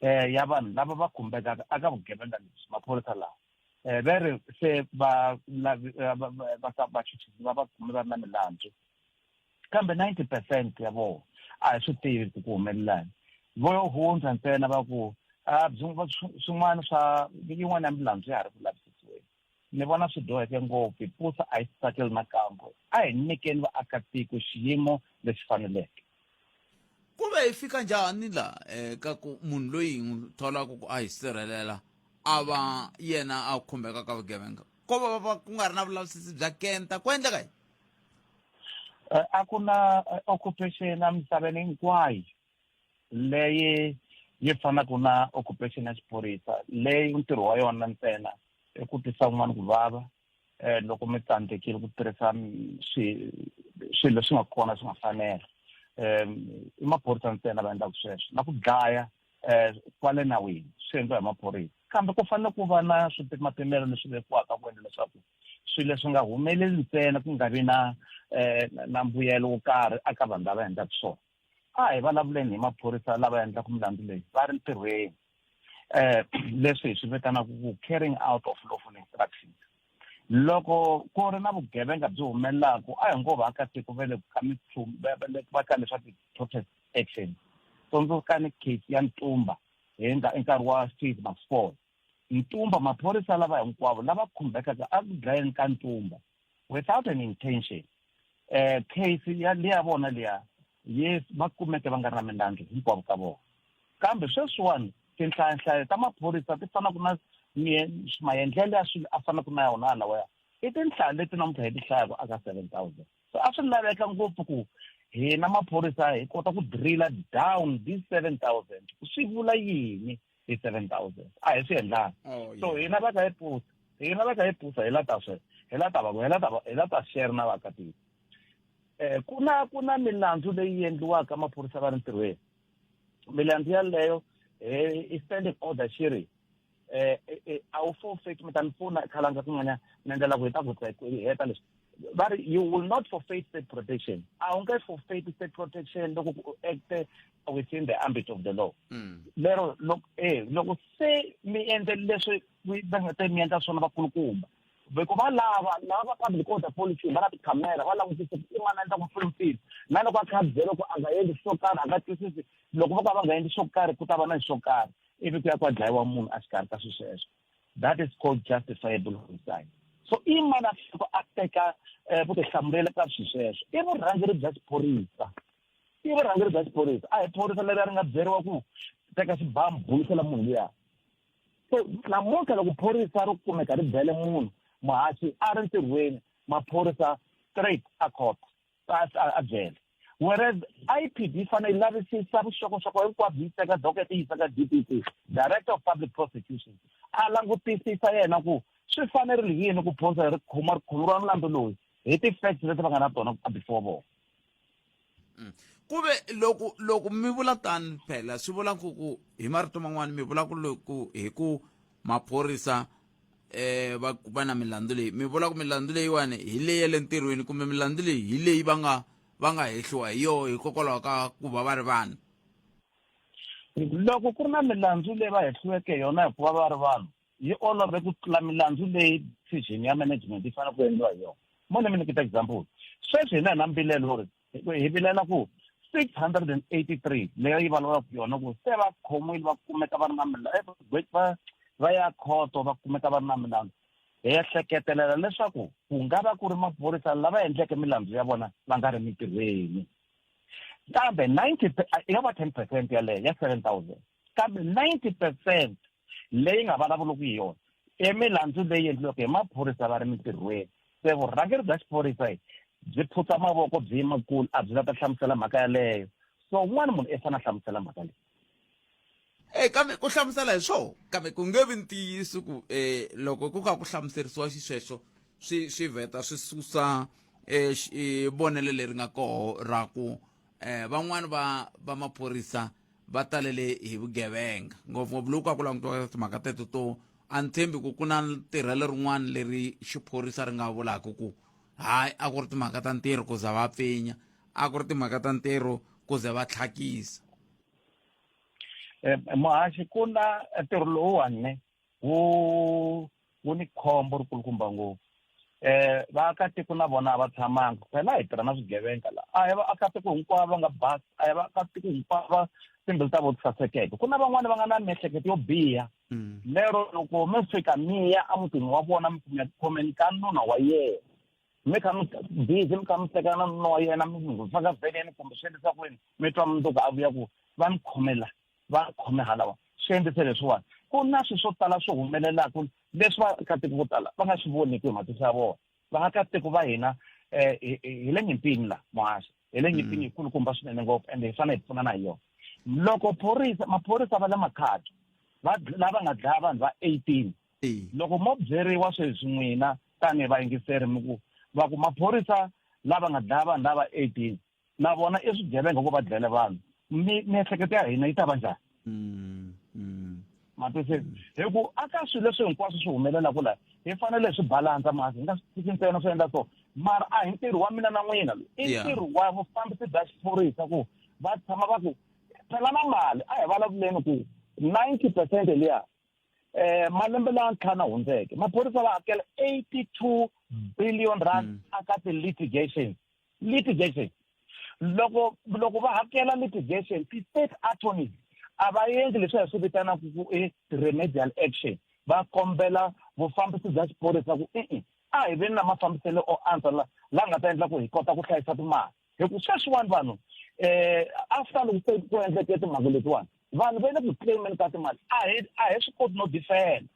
Speaker 8: um ya vanhu lava va khumbekaka eka vugevenga lebyi maphorisa lawa um ve ri se va va ka vachuchisi va va kume va ri na milandzu kambe 90 percent ya vona a hi swi tivi ku ku humelelani vo yo hundza ntsena va ku a swin'wana swa yin'wana ya milandzu ya ha ri ku lavisisiweni ni vona swi dyoheke ngopfu hi pusa a yi tsakeli nakambe a hi nyikeni vaakatiko xiyimo lexi faneleke
Speaker 1: ku ve hi fika njhani la eka ku munhu loyi hi n'wi tholaka ku a hi sirhelela a va yena a khumbeka ka vugevenga ko va va ku nga ri na vulavisisi bya kenta ku endleka yini
Speaker 8: eh, a ku na eh, occupation emisaveni hinkwayo leyi yi fanaka na occupation ya xiphorisa leyi ntirho wa yona ntsena i ku twisa un'wana ku vava eh loko mi tsandzekile ku tirhisa swilo leswi nga kona swi nga fanela um i maphorisa ntsena va endlaka sweswo na ku dlaya um kwale nawini swi endliwa hi maphorisa kambe ku fanele ku va na swipimapimelo leswi vekiwaka ku endla leswaku swilo leswi nga humeleli ntsena ku nga vi na um na mbuyelo wo karhi eka vanhu lava endlaka swona a hi vulavuleni hi maphorisa lava endlaka milandzu leyi va ri ntirhweni eh leswi hi swi vitanaka ku carrying out of lawful instructions loko ku ri na vugevenga byi humelelaka a hi ngo vaakatiko va le ka va ka leswa ti-protest action tsundzukani case ya ntumba hi nkarhi wa fees must fall ntumba maphorisa lava hinkwavo lava khumbekaka a ku dlayeni ka ntumba without an intention eh case ya liya vona liya yes va kumeke va nga ri na milandzu hinkwavo ka vona kambe sweswiwani tinhlayanhlayo ta maphorisa ti fanaka na maendlelo ya swilo a fanaka na yona lawaya i tinhlayo leti namuntlha hi ti hlayaka aka 7000 so a swi laveka ngopfu ku hina maphorisa hi kota ku driller down this 7000 swi vula yini hi 7000 a hi swi endlanga oh, so hina va ka hi pusa hina va ka hi pusa hi la ta swe hi la ta va hi la ta hi la ta share na vaakatiko eh ku na ku na milandzu leyi endliwaka maphorisa va ri ntirhweni milandzu yaleyo eh i standing order xi ri eh, eh, eh a wu forfeit mi ta ni pfuna khalanga kun'wanyana ni endlela ku hi ta ku hi heta leswi va ri you will not forfeit state protection a wu nge forfeit state protection loko ku acte within the ambit of the law mm. lero loko eh loko se mi endle leswi va nga te mi endla swona vakulukumba loko va lava lava va public order policy va na tikhamera va langutisa ku i mani a endla ku mpfilumpfilu na loko a kha a byela ku a nga endli swo karhi a nga twisisi loko vo ka va nga endli swo karhi ku ta va na swo karhi ivi ku ya ku ya dlayiwa munhu exikarhi ka swilo sweswo that is called justifiable homicide so i mani a fanele a teka eh, vutihlamuleri ka swilo sweswo i vurhangeri bya xiphorisa i vurhangeri bya xiphorisa a hi phorisa leri a ri nga byeriwa ku teka xibamu bulisela munhu luya so namuntlha loko phorisa ri kumeka ri bele munhu muhaxi a ri ntirhweni maphorisa straight a court a jele whereas IPD yi fanele yi lavisisa vuxokoxoko hinkwabyo yi teka docket yi yisa ka DPP director of public prosecution a langutisisa yena ku swi fanerile yini ku phorisa ri khoma ri khomeriwa mulandzu loyi hi ti-facts leti va nga na tona before vona
Speaker 1: mm. ku ve loko loko mi vula tani phela swi vula ku ku hi marito man'wani mi vula ku loko hi ku maphorisa eh va va na milandzu leyi mi vula ku milandzu leyiwani hi leyi ya le ntirhweni kumbe milandzu leyi hi leyi va nga va nga hehliwa hi yoho hikokwalaho ka ku va va ri vanhu
Speaker 8: loko ku ri na milandzu leyi va hehliweke yona hikuva va ri vanhu yi olove ku tlula milandzu leyi decision ya management yi fanele ku endliwa hi yona mo ni mi nyiketa example sweswi hina hi na mbilelo ri hi vilela ku 683 leyi yi vulavulaka yona ku se va khomiwile va kumeka va ri na milandzu eh, va va ya khoto va kumeka va ri na milandzu hi ehleketelela leswaku ku nga va ku ri maphorisa lava endleke milandzu ya vona va nga ri mintirhweni kambe 90 yi nga va 10 percent yaleyo ya 7000 kambe 90 percent leyi nga vulavuliki hi yona i milandzu leyi endliweke hi maphorisa va ri mintirhweni se vurhangeri bya xiphorisa byi phutsa mavoko byi yima kule a byi la ta hlamusela mhaka yaleyo so un'wana munhu i fanele a hlamusela mhaka leyi
Speaker 1: e kambe ku hlamusela hi swoho kambe ku nge vi ntiyiso ku um loko ku kha ku hlamuserisiwa xisweswo swi swi vheta swi susa eh, vonelo leri nga koho ra ku eh, van'wani va va maphorisa va talele hi vugevenga ngopfungopfu loko a ku langutiwa timhaka teto to a ni tshembi ku ku na tirhelo rin'wana leri xiphorisa ri nga vulaka ku hayi a ku ri timhaka ta ntirho ku za va pfinya a ku ri timhaka ta ntirho ku ze va tlhakisa.
Speaker 8: Eh, muhaxi ku na ntirho lowuwani ne wu wu ni khombo rikulukumba ngopfu eh vaakatiko na vona a va tshamanga phela hi tirha na swigevenga la a hi vaakatiko hinkwavo va nga basa a hi vaakatiko hinkwavo va timbilu ta vo ti sasekeke ku na van'wani va nga na miehleketo yo biha mm. lero loko mi fika mi ya emutini wa vona mi kumeka khomeni ka nuna wa yena mi kha mi busy mi kha mi tekana na nuna wa yena mi n'wi faka vheneni kumbe swi endlisa ku yini mi twa mundzuku a vuya ku va ni khome la va khome halawa swi endlise leswiwani ku na swilo swo tala swi humelelaka leswi vaakatiko vo tala va nga swi voniki hi matihlo ya vona vaakatiko va hina um hi le nyimpini la muhaxi hi le nyimpini mm. yikulukumba swinene ngopfu ende hi fanele hi pfunana hi yona loko phorisa maphorisa va le makhadi va lava nga dlaya vanhu va 18 loko mo byeriwa sweswi n'wina tanihi vayingiseri mi ku va ku maphorisa lava nga dlaya vanhu lava 18 na vona i swigevenga ku va dlele vanhu mi miehleketo ya hina yi ta va njhani mm, mm. matwisisa hi ku aka swilo leswi hinkwaswo swi humelelaka laha hi fanele hi swi balansa masi hi nga swi tshiki ntsena swi endla so mara a hi ntirho wa mina na n'wina lowu i ntirho wa vufambisi bya xiphorisa ku va tshama va ku phela na mali a hi vulavuleni ku 90 percent liya eh malembe lawa ntlhanu hundzeke maphorisa va hakela 82 billion rand mm. aka ti-litigation litigation loko loko va hakela litigation ti-state attorneys a va endli leswi hi swi vitanaka ku i remedial action va kombela vufambisi bya xiphorisa ku i-i a hi veni na mafambiselo o antswa la la nga ta endla ku hi kota ku hlayisa timali hi ku sweswiwani vanhu um after loko se ku endleke timhaka letiwani vanhu va le ku claimeni ka timali a hi a hi swi koti no defend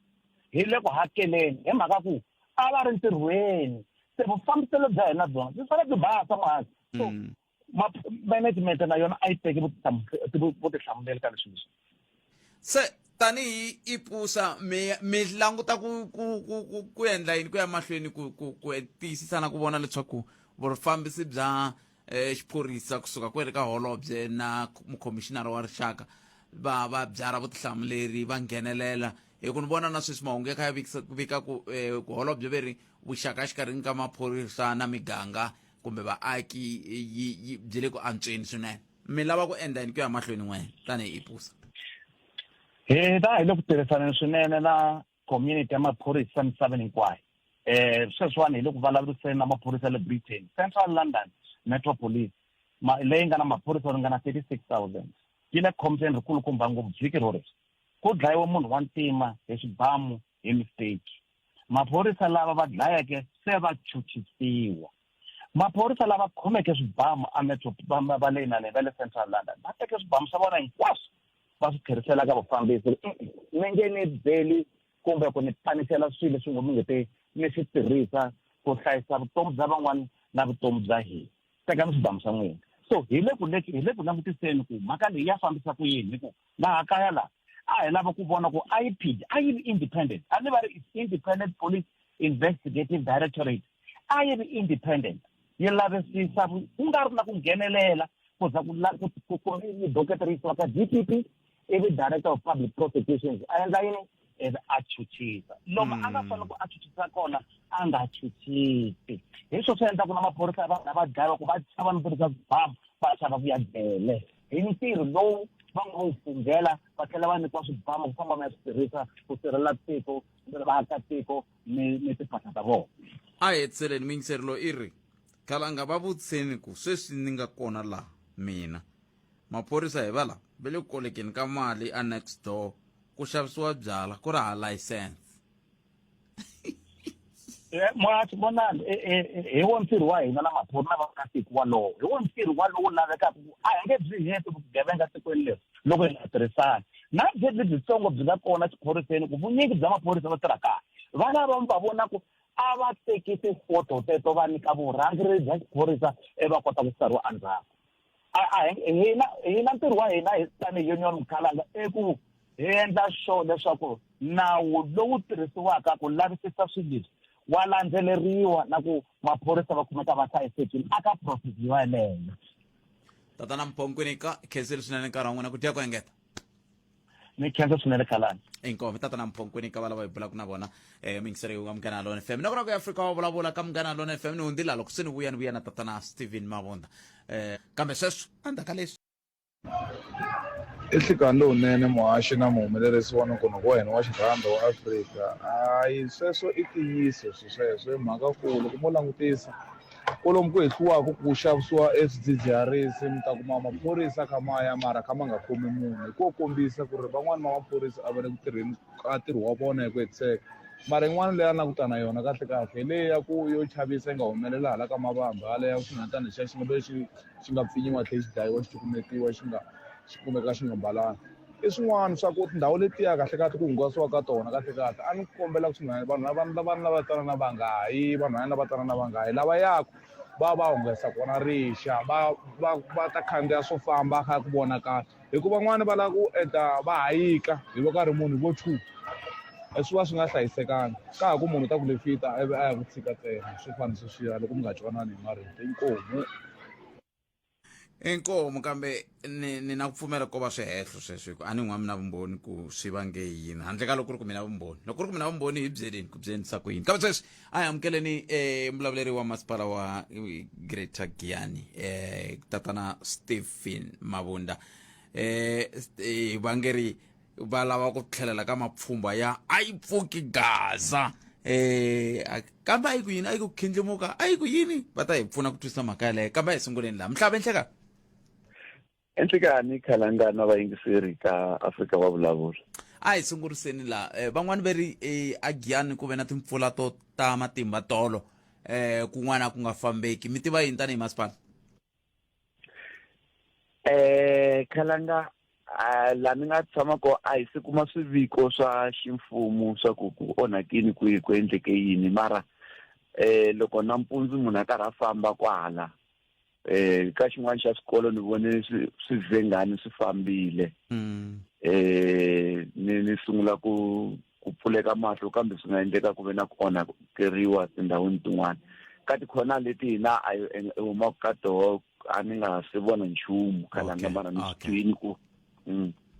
Speaker 8: hi le ku hakeleni hi mhaka ku a va ri ntirhweni se vufambiselo bya hina byona byi fanele byi basa mali so mm. management na yona a yi teki vutihlamuleri ka leswi leswi
Speaker 1: se tanihi ipusa mi mi languta ku ku ku ku ku endla yini ku ya mahlweni ku ku ku tiyisisa na ku vona leswaku vufambisi bya eh, xiphorisa kusuka kwele ka holobye na mukhomixinara wa rixaka va va byara vutihlamuleri va nghenelela hi ku ni vona na sweswi mahungu ya kha ya vika ku eh, ku holobye ve ri vuxaka exikarhini ka maphorisa na miganga kumbe vaaki yi byi le ku antsweni swinene mi lava ku endla yini ku ya mahlweni n'we tanihi ipusa
Speaker 8: hi ta hi le ku tirhisaneni swinene na community ya maphorisa misaveni hinkwayo eh sweswiwani hi le ku vulavuriseni na maphorisa le Britain Central London Metro Police leyi nga na maphorisa yo ringana 36,000 yi le khombyeni rikulukumba ngopfu vhiki roreri ku dlayiwe munhu wa ntima hi xibamu hi mistake maphorisa lava va dlayeke se va chuchisiwa maphorisa lava khomeke swibamu a metro va le inani va le Central London va teke swibamu swa vona hinkwaswo va swi tlherisela ka vafambisi mi nge ni beli kumbe ku ni panisela swilo leswi ngo mi nge te mi swi tirhisa ku hlayisa vutomi bya van'wana na vutomi bya hina tekani swibamu swa n'wina so hi le ku hi le ku langutiseni ku mhaka leyi ya fambisa ku yini hi ku laha kaya laha a hi lava ku vona ku IPID a yi ri independent a ni va ri independent police investigative directorate a yi ri independent yi lavisisa ku nga ri na ku nghenelela ku za ku ku docket ri yisiwa ka DPP ivi director of public prosecutions a endla yini ivi a chuchisa loko a nga fanele ku a chuchisa kona a nga chuchisi hi swo swi endlaku na maphorisa vanhu lava dlayiwaku va chava no tirhisa swibamu va chava ku ya jele hi ntirho lowu va nga wu funghela va tlhela va nyikiwa swibamu ku famba va ya swi tirhisa ku sirhelela tiko vaakatiko ni ni timpahla ta vona
Speaker 1: a hetiseleni muyingiseri loyi i ri khalanga va vutiseni ku sweswi ni nga kona laha mina maphorisa hi va la va le ku kolekeni ka mali a next door ku xavisiwa byala ku ri ha license
Speaker 8: eh, muhaxi vonani eh, eh, hi wo ntirho wa hina na maphori na vaakatiko walowo hi wo ntirho walowu lavekaka ku a hi nge byi heti vugevenga tikweni leri loko hi nga tirhisani na byebyi byitsongo byi nga kona xiphoriseni ku vunyingi bya maphorisa va tirha kahle va lava va vona ku a va teki tifoto teto va nyika vurhangeri bya xiphorisa e va kota ku sariwa endzhaku hina hina ntirho wa hina hi tanihi union mukhalanga i ku hi endla sure leswaku nawu lowu tirhisiwaka ku lavisisa swilo leswi wa landzeleriwa na ku maphorisa va kumeka va hlayisekile aka process yeleyo.
Speaker 1: Tatana Mpho Nkwinika, khensile swinene nkarhi wa n'wina ku dya ku engeta.
Speaker 8: Ni khensa swinene Khalani.
Speaker 1: Inkomu tatana Mpho Nkwinika va lava hi bulaka na vona miyingiseri wa Munghana Lone FM. Na ku na ku Afrika wa vulavula ka Munghana Lone FM ni hundzile loko se ni vuya ni vuya na tatana Steven Mavunda. Kambe sweswo endzhaku ka leswi
Speaker 9: I nhlikani lowunene muhaxi na muhumelerisi wa nongonoko wa hina wa xirhando wa Afrika. Hayi sweswo i ntiyiso swi sweswo hi mhaka ku loko mo langutisa kwalomu ku hehliwaka ku xavisiwa e swidzidziharisi mi ta kuma maphorisa kha ma ya mara kha ma nga khomi munhu hi ko kombisa ku ri van'wani va maphorisa a va le ku tirheni ka ntirho wa vona hi ku hetiseka mara yin'wana leyi a ni la ku ta na yona kahle kahle hi leyi ya ku yo chavisa yi nga humelela hala ka mavamba hala ya xinhwanyatana lexiya xi nga xi xi nga pfinyiwa tlhe xi dlayiwa xi cukumetiwa xi nga xi kumeka xi nga mbalanga i swin'wana swa ku tindhawu letiya kahle kahle ku hungasiwa ka tona kahle kahle a ni kombela ku swin'wana vanhu lava vanhu lava tana na vangayi vanhwanyana lava tana na vangayi lava yaku va va hungasa kona rixa va va va ta khandziya swo famba kha ku vonakala hikuva van'wani va lava ku endla va hayika hi va karhi munhu vo two swi va swi nga hlayisekanga ka ha ku munhu u ta ku lefita ivi a ya ku tshika ntsena swo fana sweswiya loko mi nga twanani hi marito inkomu.
Speaker 1: Inkomu kambe ni ni na ku pfumela ko va swihehlo sweswo hi ku a ni n'wa mina vumbhoni ku swi vange yini handle ka loko ku ri ku mina vumbhoni loko ku ri ku mina vumbhoni hi byeleni ku byeleni ku yini kambe sweswi a hi amukeleni muvulavuleri wa masipala wa Greater Giyani tatana Stephen Mabunda va nge ri va lava ku tlhelela ka mapfhumba ya a yi pfuki Gaza kambe a yi ku yini a yi ku khindlimuka a yi ku yini va ta hi pfuna ku twisisa mhaka yaleyo kambe a hi sunguleni laha mhlava enhleka
Speaker 3: Enhlekani Khalanga na vayingiseri ka Afrika wa vulavula.
Speaker 1: A hi sunguriseni la van'wani ve ri a Giyani ku ve na timpfula to ta matimba tolo kun'wana a ku nga fambeki mi tiva yini tanihi masipala?
Speaker 3: Khalanga la ni nga tshama ko a hi se kuma swiviko swa ximfumo swa ku ku onhakini kwihi ku endleke yini mara loko nampundzu munhu a karhi a famba kwahala ka xin'wana xa swikolo ni vone swivhengani swi fambile ni sungula ku ku pfuleka mahlo kambe swi nga endleka ku ve na ku onhakeriwa tindhawini tin'wana ka tikhona leti hina a hi humaka ka toho a ni nga se vona nchumu khalanga mara ni swi twini ku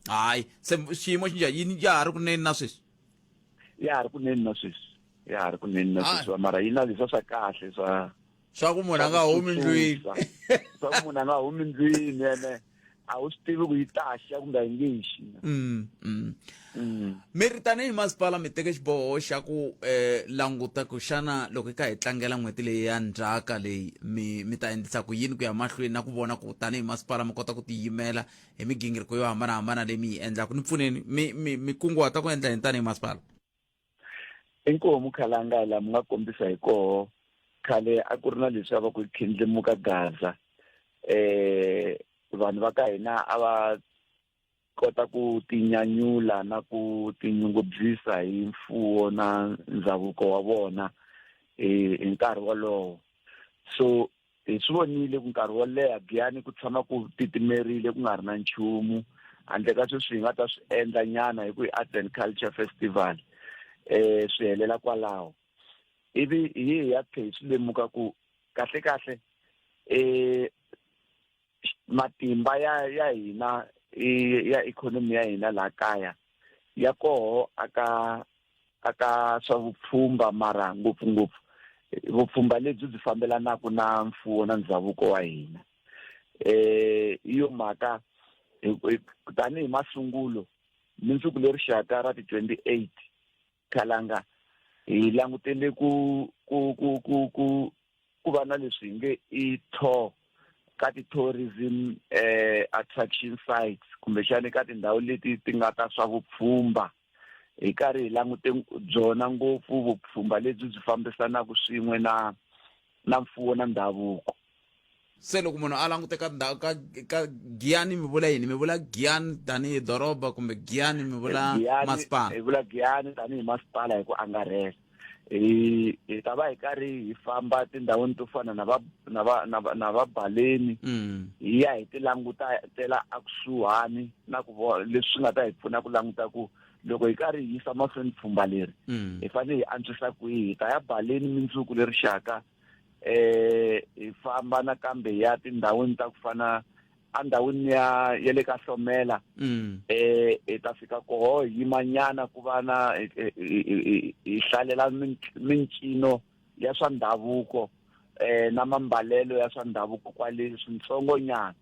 Speaker 1: Hayi se xiyimo xi njhani yini ya ha ri kunene na sweswi?
Speaker 3: Ya ha ri kunene na sweswi ya ha ri kunene na sweswi mara yi na leswa swa kahle swa
Speaker 1: swa ku munhu a nga humi ndlwini
Speaker 3: swa ku munhu a nga humi ndlwini ene a wu swi tivi ku yi ta xa kumbe a yi nge xi.
Speaker 1: Mi ri tanihi masipala mi teke xiboho xa ku languta ku xana loko hi kha hi tlangela n'hweti leyi ya ndzhaka leyi mi mi ta endlisa ku yini ku ya mahlweni na ku vona ku tanihi masipala mi kota ku tiyimela hi migingiriko yo hambanahambana leyi mi yi endlaka ni pfuneni mi mi mi kunguhata ku endla yini tanihi masipala?
Speaker 3: Inkomu Khalanga laha mi nga kombisa hi koho khale a ku ri na leswi a va ku khindlimuka Gaza vanhu va ka hina a va kota ku tinyanyula na ku tinyungubyisa hi mfuwo na ndzhavuko wa vona hi nkarhi wolowo so hi swi vonile ku nkarhi wo leha Giyani ku tshama ku titimerile ku nga ri na nchumu handle ka sweswi hi nga ta swi endla nyana hi ku i Arts and Culture Festival swi helela kwalaho ivi hi hi ya tlhe hi swi lemuka ku kahle kahle matimba ya ya hina ya ikhonomi ya hina laha kaya ya koho aka aka swa vupfhumba mara ngopfungopfu vupfhumba lebyi byi fambelanaka na mfuwo na ndhavuko wa hina hi yo mhaka tanihi masungulo mundzuku leri xaka ra ti 28 Khalanga hi langutele ku ku ku ku ku ku va na leswi hi nge i tour ka ti-tourism attraction sites kumbexana ka tindhawu leti ti nga ta swa vupfhumba hi karhi hi langute byona ngopfu vupfhumba lebyi byi fambisanaka swin'we na na mfuwo na ndhavuko.
Speaker 1: Se loko munhu a langute ka ndhawu ka ka Giyani mi vula yini? Mi vula Giyani tanihi doroba kumbe Giyani mi vula masipala?
Speaker 3: Hi vula Giyani tanihi masipala hi ku angarhela. Hi hi ta va hi karhi hi famba tindhawini to fana na va na va na va na va Baleni hi ya hi ti langutela ekusuhani na ku vona leswi swi nga ta hi pfuna ku languta ku. Loko hi karhi hi yisa mahlweni pfhumba leri, hi fanele hi antswisa kwihi. Hi ta ya Baleni mindzuku leri xaka, hi famba nakambe hi ya tindhawini ta ku fana endhawini ya ya le ka Hlomela. Hi ta fika koho hi yimanyana ku va na hi hlalela mincino ya swa ndhavuko na mambalelo ya swa ndhavuko kwale swintsongo nyana.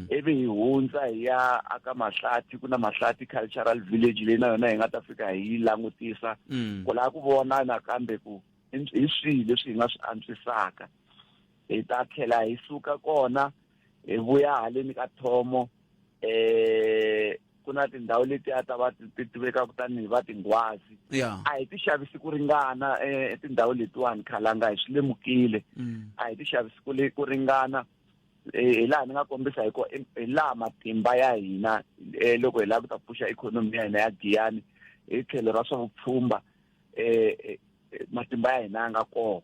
Speaker 3: Ivi hi hundza hi ya aka Mahlathi, ku na Mahlathi Cultural Village leyi na yona hi nga ta fika hi yi langutisa ku lava ku vona nakambe ku hi swihi leswi hi nga swi antswisaka. Hi ta tlhela hi suka kona hi vuya haleni ka Thomo, ku na tindhawu leti a ta va ti tivekaka tanihi va tinghwazi. A hi ti xavisi ku ringana tindhawu letiwani, Khalanga, hi swi lemukile. A hi ti xavisi ku ringana, hi laha ni nga kombisa hi ko hi laha matimba ya hina loko hi lava ku ta pfuxa ikhonomi ya hina ya Giyani hi tlhelo ra swa vupfhumba, matimba ya hina ya nga kona.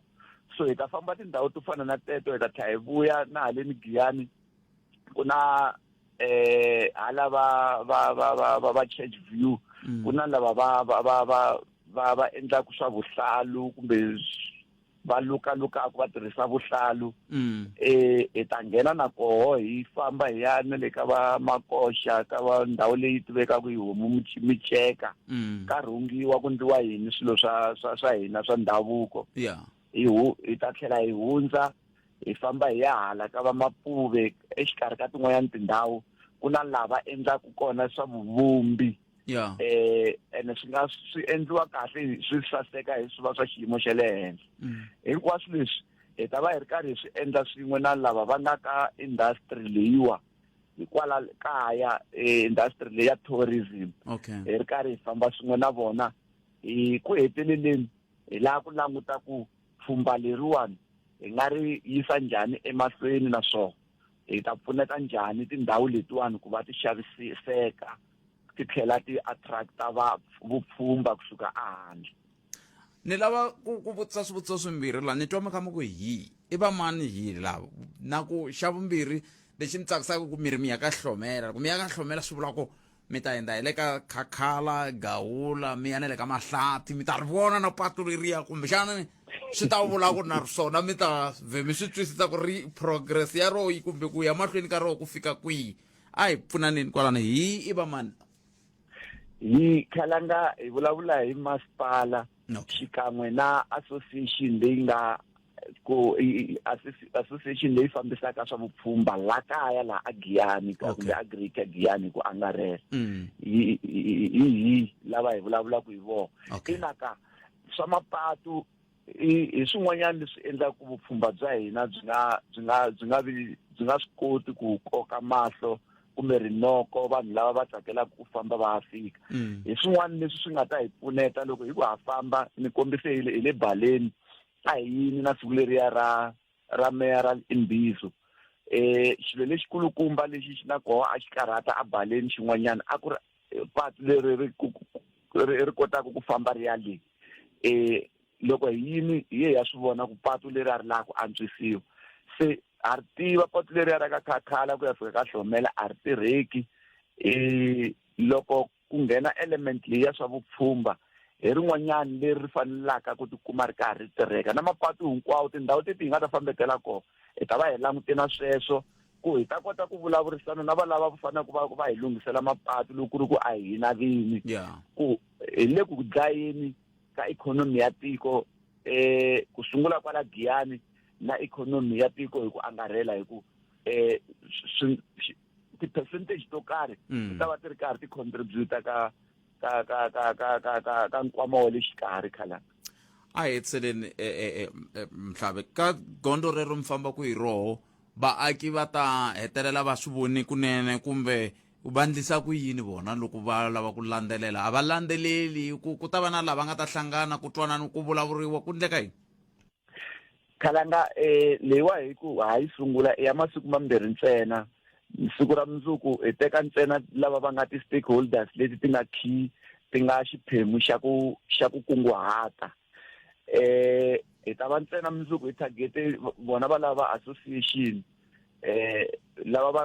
Speaker 3: So hi ta famba tindhawu to fana na teto, hi ta tlhela hi vuya na haleni Giyani, ku na hala va va va va va va Church View, ku na lava va va va va va va endlaka swa vuhlalu kumbe va lukalukaka va tirhisa vuhlalu. Hi ta nghena na koho, hi famba hi ya na le ka va Makoxa, ka va ndhawu leyi tivekaka hi homu miceka, ka rhungiwa, ku ndliwa yini swilo swa swa swa hina swa ndhavuko. Hi ta tlhela hi hundza hi famba hi ya hala ka va Mapuve, exikarhi ka tin'wanyana tindhawu ku na lava endlaku kona swa vuvumbi. Ene swi nga swi endliwa kahle, swi saseka, hi swi va swa xiyimo xa le henhla. Hinkwaswo leswi hi ta va hi ri karhi hi swi endla swin'we na lava va nga ka industry leyiwa hikwala kaya, industry leyi ya tourism. Hi ri karhi hi famba swin'we na vona. Hi ku heteleleni hi lava ku languta ku pfhumba leriwani hi nga ri yisa njhani emahlweni, naswona hi ta pfuneta njhani tindhawu letiwani ku va ti xaviseka ti tlhela ti attracta va vupfhumba kusuka ehandle.
Speaker 1: Ni lava ku vutisa swivutiso swimbirhi laha. Ni twa mi kha mi ku hi i va mani hi lava, na ku xa vumbirhi lexi ni tsakisaka ku miri mi ya ka Hlomela. Loko mi ya ka Hlomela swi vula ku mi ta endla hi le ka Khakhala, Gawula, mi ya na le ka Mahlathi, mi ta ri vona na patu leriya, kumbexana swi ta vula ku na swona mi ta vhe mi swi twisisa ku ri progress ya roho yi kumbe ku ya mahlweni ka roho ku fika kwihi. A hi pfunaneni kwalano, hi i va mani?
Speaker 3: Hi, Khalanga, hi vulavula hi masipala xikan'we na association leyi nga ku association leyi fambisaka swa vupfhumba la kaya laha a Giyani kumbe a Greater Giyani ku angarhela. Hi lava hi vulavulaka hi vona. Ina, ka swa mapatu hi swin'wanyana leswi endlaka vupfhumba bya hina byi nga byi nga byi nga vi byi nga swi koti ku koka mahlo kumbe rinoko vanhu lava va tsakelaka ku famba va fika. Hi swin'wana leswi swi nga ta hi pfuneta loko hi ku ha famba. Ni kombise hi le Baleni, a hi yini na siku leriya ra meya ra Imbizo. Xilo lexikulukumba lexi xi na koho a xi karhata a Baleni xin'wanyana a ku ri patu leri ri kotaka ku famba ri ya le. Loko hi yini hi ye ya swi vona ku patu leri a ri laha ku antswisiwa, se ha ri tiva patu leri ya ra ka Khakhala ku ya fika ka Hlomela a ri tirheki. Loko ku nghena element leyi ya swa vupfhumba, hi rin'wanyana leri ri fanelaka ku tikuma ri karhi ri tirheka na mapatu hinkwawo. Tindhawu teti hi nga ta fambetela kona, hi ta va hi langute na sweswo ku hi ta kota ku vulavurisana na va lava faneleke va hi lunghisela mapatu loko ku ri ku a hi hina vini, ku hi le ku dlayeni ka ikhonomi ya tiko, ku sungula kwala Giyani na ikhonomi ya tiko hi ku angarhela, hi ku ti-percentage to karhi ti ta va ti ri karhi ti contribute ka ka ka ka ka ka ka ka nkwama wa le xikarhi, Khalanga.
Speaker 1: A hi hetiseleni, Mhlave, ka gondzo rero mi famba ku hi roho, vaaki va ta hetelela va swi voni kunene kumbe va ndlisa ku yini vona loko va lava ku landzelela? A va landzeleli ku ta va na lava nga ta hlangana ku twanana, ku vulavuriwa, ku ndleka yini?
Speaker 3: Khalanga, leyiwa hi ku ha yi sungula i ya masiku mambirhi ntsena. Siku ra mundzuku hi teka ntsena lava va nga ti-stakeholders leti ti nga key, ti nga xiphemu xa ku kunguhata. Hi ta va ntsena mundzuku hi target vona va lava association. eh lava va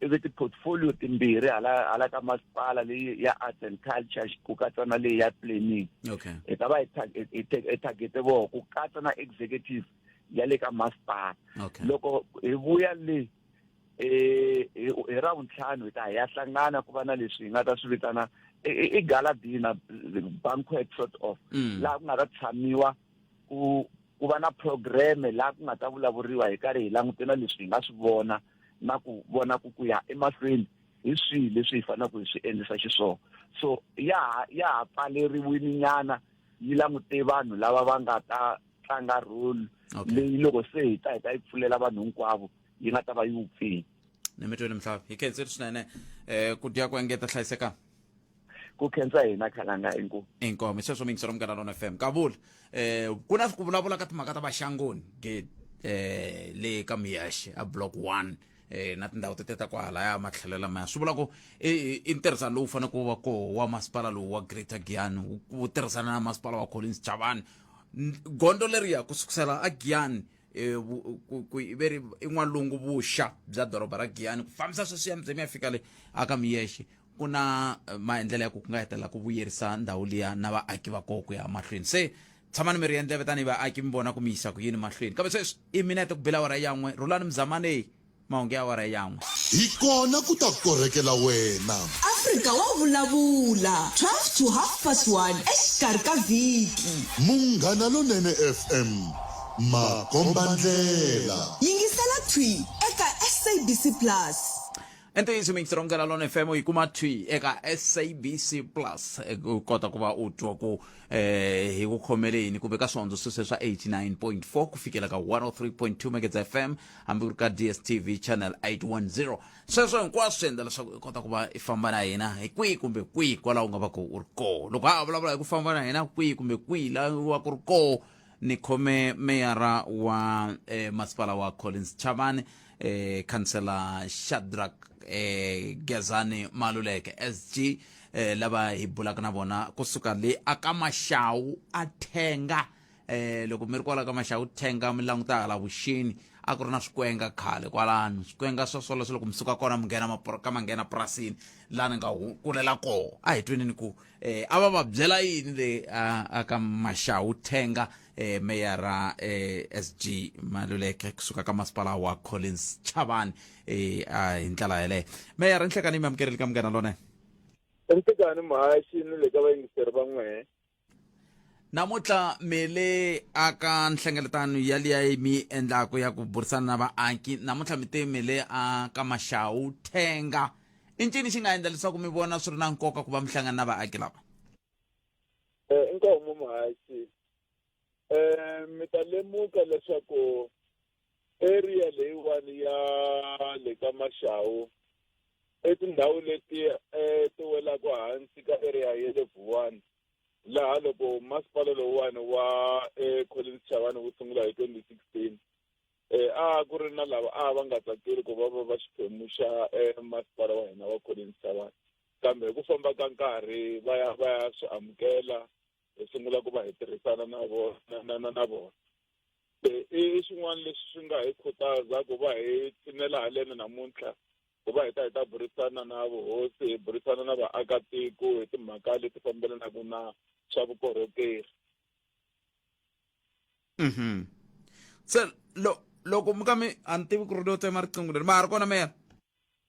Speaker 3: ivi ti-portfolio timbirhi hala hala ka masipala leyi ya arts and culture ku katsa na leyi ya planning
Speaker 1: okay
Speaker 3: hi ta va hi targete voho ku katsa na executive ya le ka masipala
Speaker 1: okay
Speaker 3: loko hi vuya le eh hi ra vuntlhanu hi ta hi ya hlangana ku va na leswi hi nga ta swi vitana i gala dinner banquet sort of mm. laha ku nga ta tshamiwa ku ku va na programme laha ku nga ta vulavuriwa hi karhi hi langute na leswi hi nga swi vona na ku vona ku ku ya emahlweni hi swihi leswi hi faneleke hi swi endlisa xiswona so ya ha ya ha pfaleriwini nyana yi langute vanhu lava va nga ta tlanga role leyi loko se hi ta hi ta yi pfulela vanhu hinkwavo yi nga ta va yi wupfile
Speaker 1: ni mi twile mhlava hi khensile swinene um ku dya ku engeta hlayiseka
Speaker 3: ku khensa hina khalanga inkomu
Speaker 1: inkomu hi sweswo miyingiselo munghana lona fm kavula eh ku na ku vulavula ka timhaka ta vaxangoni ge eh le ka miyaxe a block 1 eh na tindhawu tete ta kwahalaya matlhelo lamaya swi vula ku i ntirhisano lowu fanele ku va koho wa masipala lowu wa greater giyani wu tirhisana na masipala wa collins chavani gondzo leriya ku sukusela a giyani eh, ku ve ri i n'walungu vuxa bya doroba ra giyani ku fambisa sweswiya mi ze mi ya fika le aka miyexe ku na eh, maendlelo ya ku ku nga hetelela ku vuyerisa ndhawu liya na vaaki va koho ku ya mahlweni se tshamani mi ri endleve tanihi vaaki mi vona ku mi yisa ku yini mahlweni kambe sweswi i minete ku bela awara yan'we rhulani mzamani mahungu ya awara yan'we
Speaker 5: hi kona ku ta korhekela wena
Speaker 6: Afrika wa vulavula 12 to half past 1 exikarhi ka vhiki.
Speaker 5: Munghana Lonene FM makombandlela
Speaker 6: Yingisela thwi eka SABC Plus.
Speaker 1: Ntiyiso mixer Munghana Lona FM u yi kuma thwi eka SABC Plus u kota ku va u twa ku eh hi ku khomele yini kumbe ka swihondzo sweswe swa 89.4 ku fikela ka 103.2 Megats FM hambi ku ri ka DSTV channel 810 sweswo hinkwaswo swi endla leswaku u kota ku va i famba na hina hi kwihi kumbe kwihi kwalaho u nga va ku u ri koho loko ha ha vulavula hi ku famba na hina kwihi kumbe kwihi laha u va ku ri koho ni khome meyara wa eh, masipala wa Collins Chavani eh, khansela Shadrack eh, Gezani Maluleke SG eh, lava hi bulaka na vona kusuka le aka Maxawu a Thenga eh loko mi ri kwala ka Maxawu Thenga mi languta hala vuxeni a ku ri na swikwenga khale kwalano swikwenga swa swoleswo loko mi suka kona mi nghena ka manghena purasini laha ni nga kulela koho a hi tweneni ku eh a va va byela yini le a ka Maxawu Thenga eh meyara eh SG Maluleke kusuka ka masipala wa Collins Chavani eh a hi ndlela yeleyo meyara nhlekani mi amukerile ka munghana lona
Speaker 10: Nhlekani muhaxi ni le ka vayingiseri va n'wehe
Speaker 1: namuntlha mi le aka nhlengeletano ya liya mi endlaku ya ku burisana na vaaki namuntlha mi te mi le a ka Maxawu Thenga i ncini xi nga endla leswaku mi vona swi ri na nkoka ku va mi hlangana na vaaki lava
Speaker 10: eh inkomu muhaxi eh mi ta lemuka leswaku area leyiwani ya le ka Maxawu i tindhawu leti eh ti welaka hansi ka area ya le Vuwani laha loko masipala lowuwani wa eh, Collins Chavani wu sungula hi 2016 eh a ku ri na lava a va nga tsakeli ku va va va xiphemu xa eh, masipala wa hina wa Collins Chavani kambe hi ku famba ka nkarhi va ya va ya swi amukela hi sungula ku va hi tirhisana na vona na na na vona se i xin'wana leswi swi nga hi khutaza ku va hi tshinela haleni namuntlha ku va hi ta hi ta burisana na vuhosi hi burisana na vaakatiko hi timhaka leti fambelanaka na swa vukorhokeri
Speaker 1: mhm se lo loko mi ka mi a ni tivi ku ri lo tsema riqingho leri ma ha ri kona meyara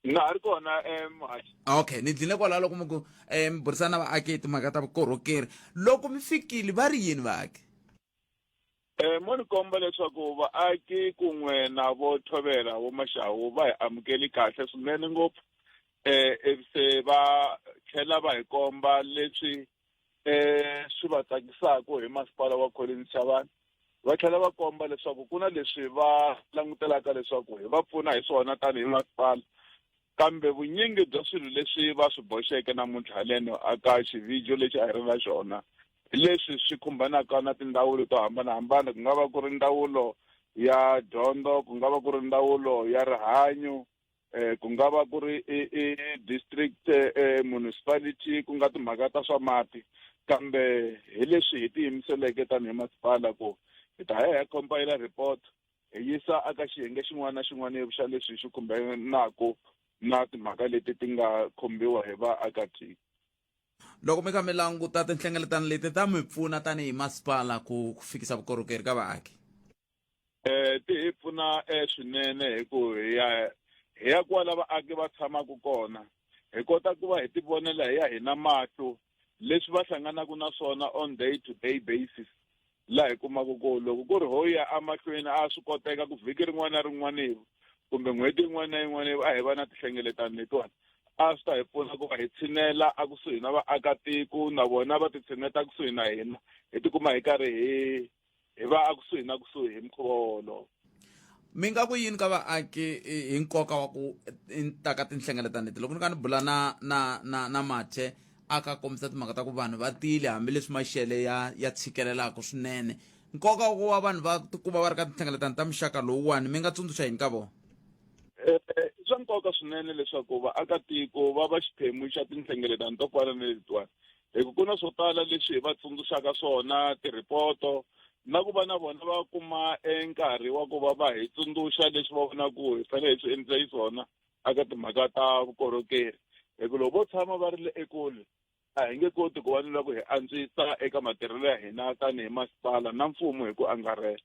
Speaker 10: na ha ri kona muhaxi
Speaker 1: okay ni dlile kwalaho loko mi ku um mi burisana na vaaki hi timhaka ta vukorhokeri loko mi fikile va ri yini vaaki
Speaker 10: Eh mo ni komba leswaku vaaki kun'we na vo thovela vo Maxawu va hi amukeli kahle swinene ngopfu eh ivi se va tlhela va hi komba leswi eh swi va tsakisaka hi masipala wa Collins Chavani va tlhela va komba leswaku ku na leswi va langutelaka leswaku hi va pfuna hi swona tanihi masipala Kambe vunyingi bya swilo leswi va swi boxeke namuntlha haleno aka xivhijo lexi a hi ri na xona hi leswi swi khumbanaka na tindzawulo to hambana-hambana, ku nga va ku ri ndzawulo ya dyondzo, ku nga va ku ri ndzawulo ya rihanyo, ku nga va ku ri i, i district municipality, ku nga timhaka ta swa mati. Kambe hi leswi hi tiyimiseleke tanihi masipala ku hi ta ya hi ya compile report. hi yisa eka xiyenge xin'wana na xin'wana xa leswi xi khumbenaku na timhaka leti ti nga khumbiwa hi vaakatiko.
Speaker 1: Loko mi kha mi languta tinhlengeletano leti ta mi pfuna tanihi masipala ku fikisa vukorhokeri ka vaaki?
Speaker 10: Eh ti hi pfuna eh swinene hi ku hi ya hi ya kwala vaaki va tshamaka kona hi kota ku va hi tivonela hi ya hina mahlo leswi va hlanganaka na swona on day to day basis laha hi kumaka ku loko ku ri ho ya emahlweni a swi koteka ku vhiki rin'wana na rin'wana kumbe n'hweti yin'wana na yin'wana a hi va na tinhlengeletano letiwani a swi ta hi pfuna ku va hi tshinela ekusuhi na vaakatiko na vona va ti tshineta kusuhi na hina hi tikuma hi karhi hi hi va ekusuhi na kusuhi hi mukhuva wolowo.
Speaker 1: Mi nga ku yini ka vaaki hi nkoka wa ku ta ka tinhlengeletano leti? Loko ni ka ni bula na na na na Mathe a ka kombisa timhaka ta ku vanhu va tile hambileswi maxele ya ya tshikelelaka swinene. Nkoka wa ku va vanhu va tikuma va ri ka tinhlengeletano ta muxaka lowuwani mi nga tsundzuxa yini ka vona?
Speaker 10: I swa nkoka swinene leswaku vaakatiko va va xiphemu xa tinhlengeletano to fana na letiwani hi ku ku na swo tala leswi hi va tsundzuxaka swona tirhipoto na ku va na vona va kuma e nkarhi wa ku va va hi tsundzuxa leswi va vonaka ku hi fanele hi swi endlisa xiswona eka timhaka ta vukorhokeri hi ku loko vo tshama va ri le ekule a hi nge koti ku va ni loko hi antswisa eka matirhelo ya hina tanihi masipala na mfumo hi ku angarhela.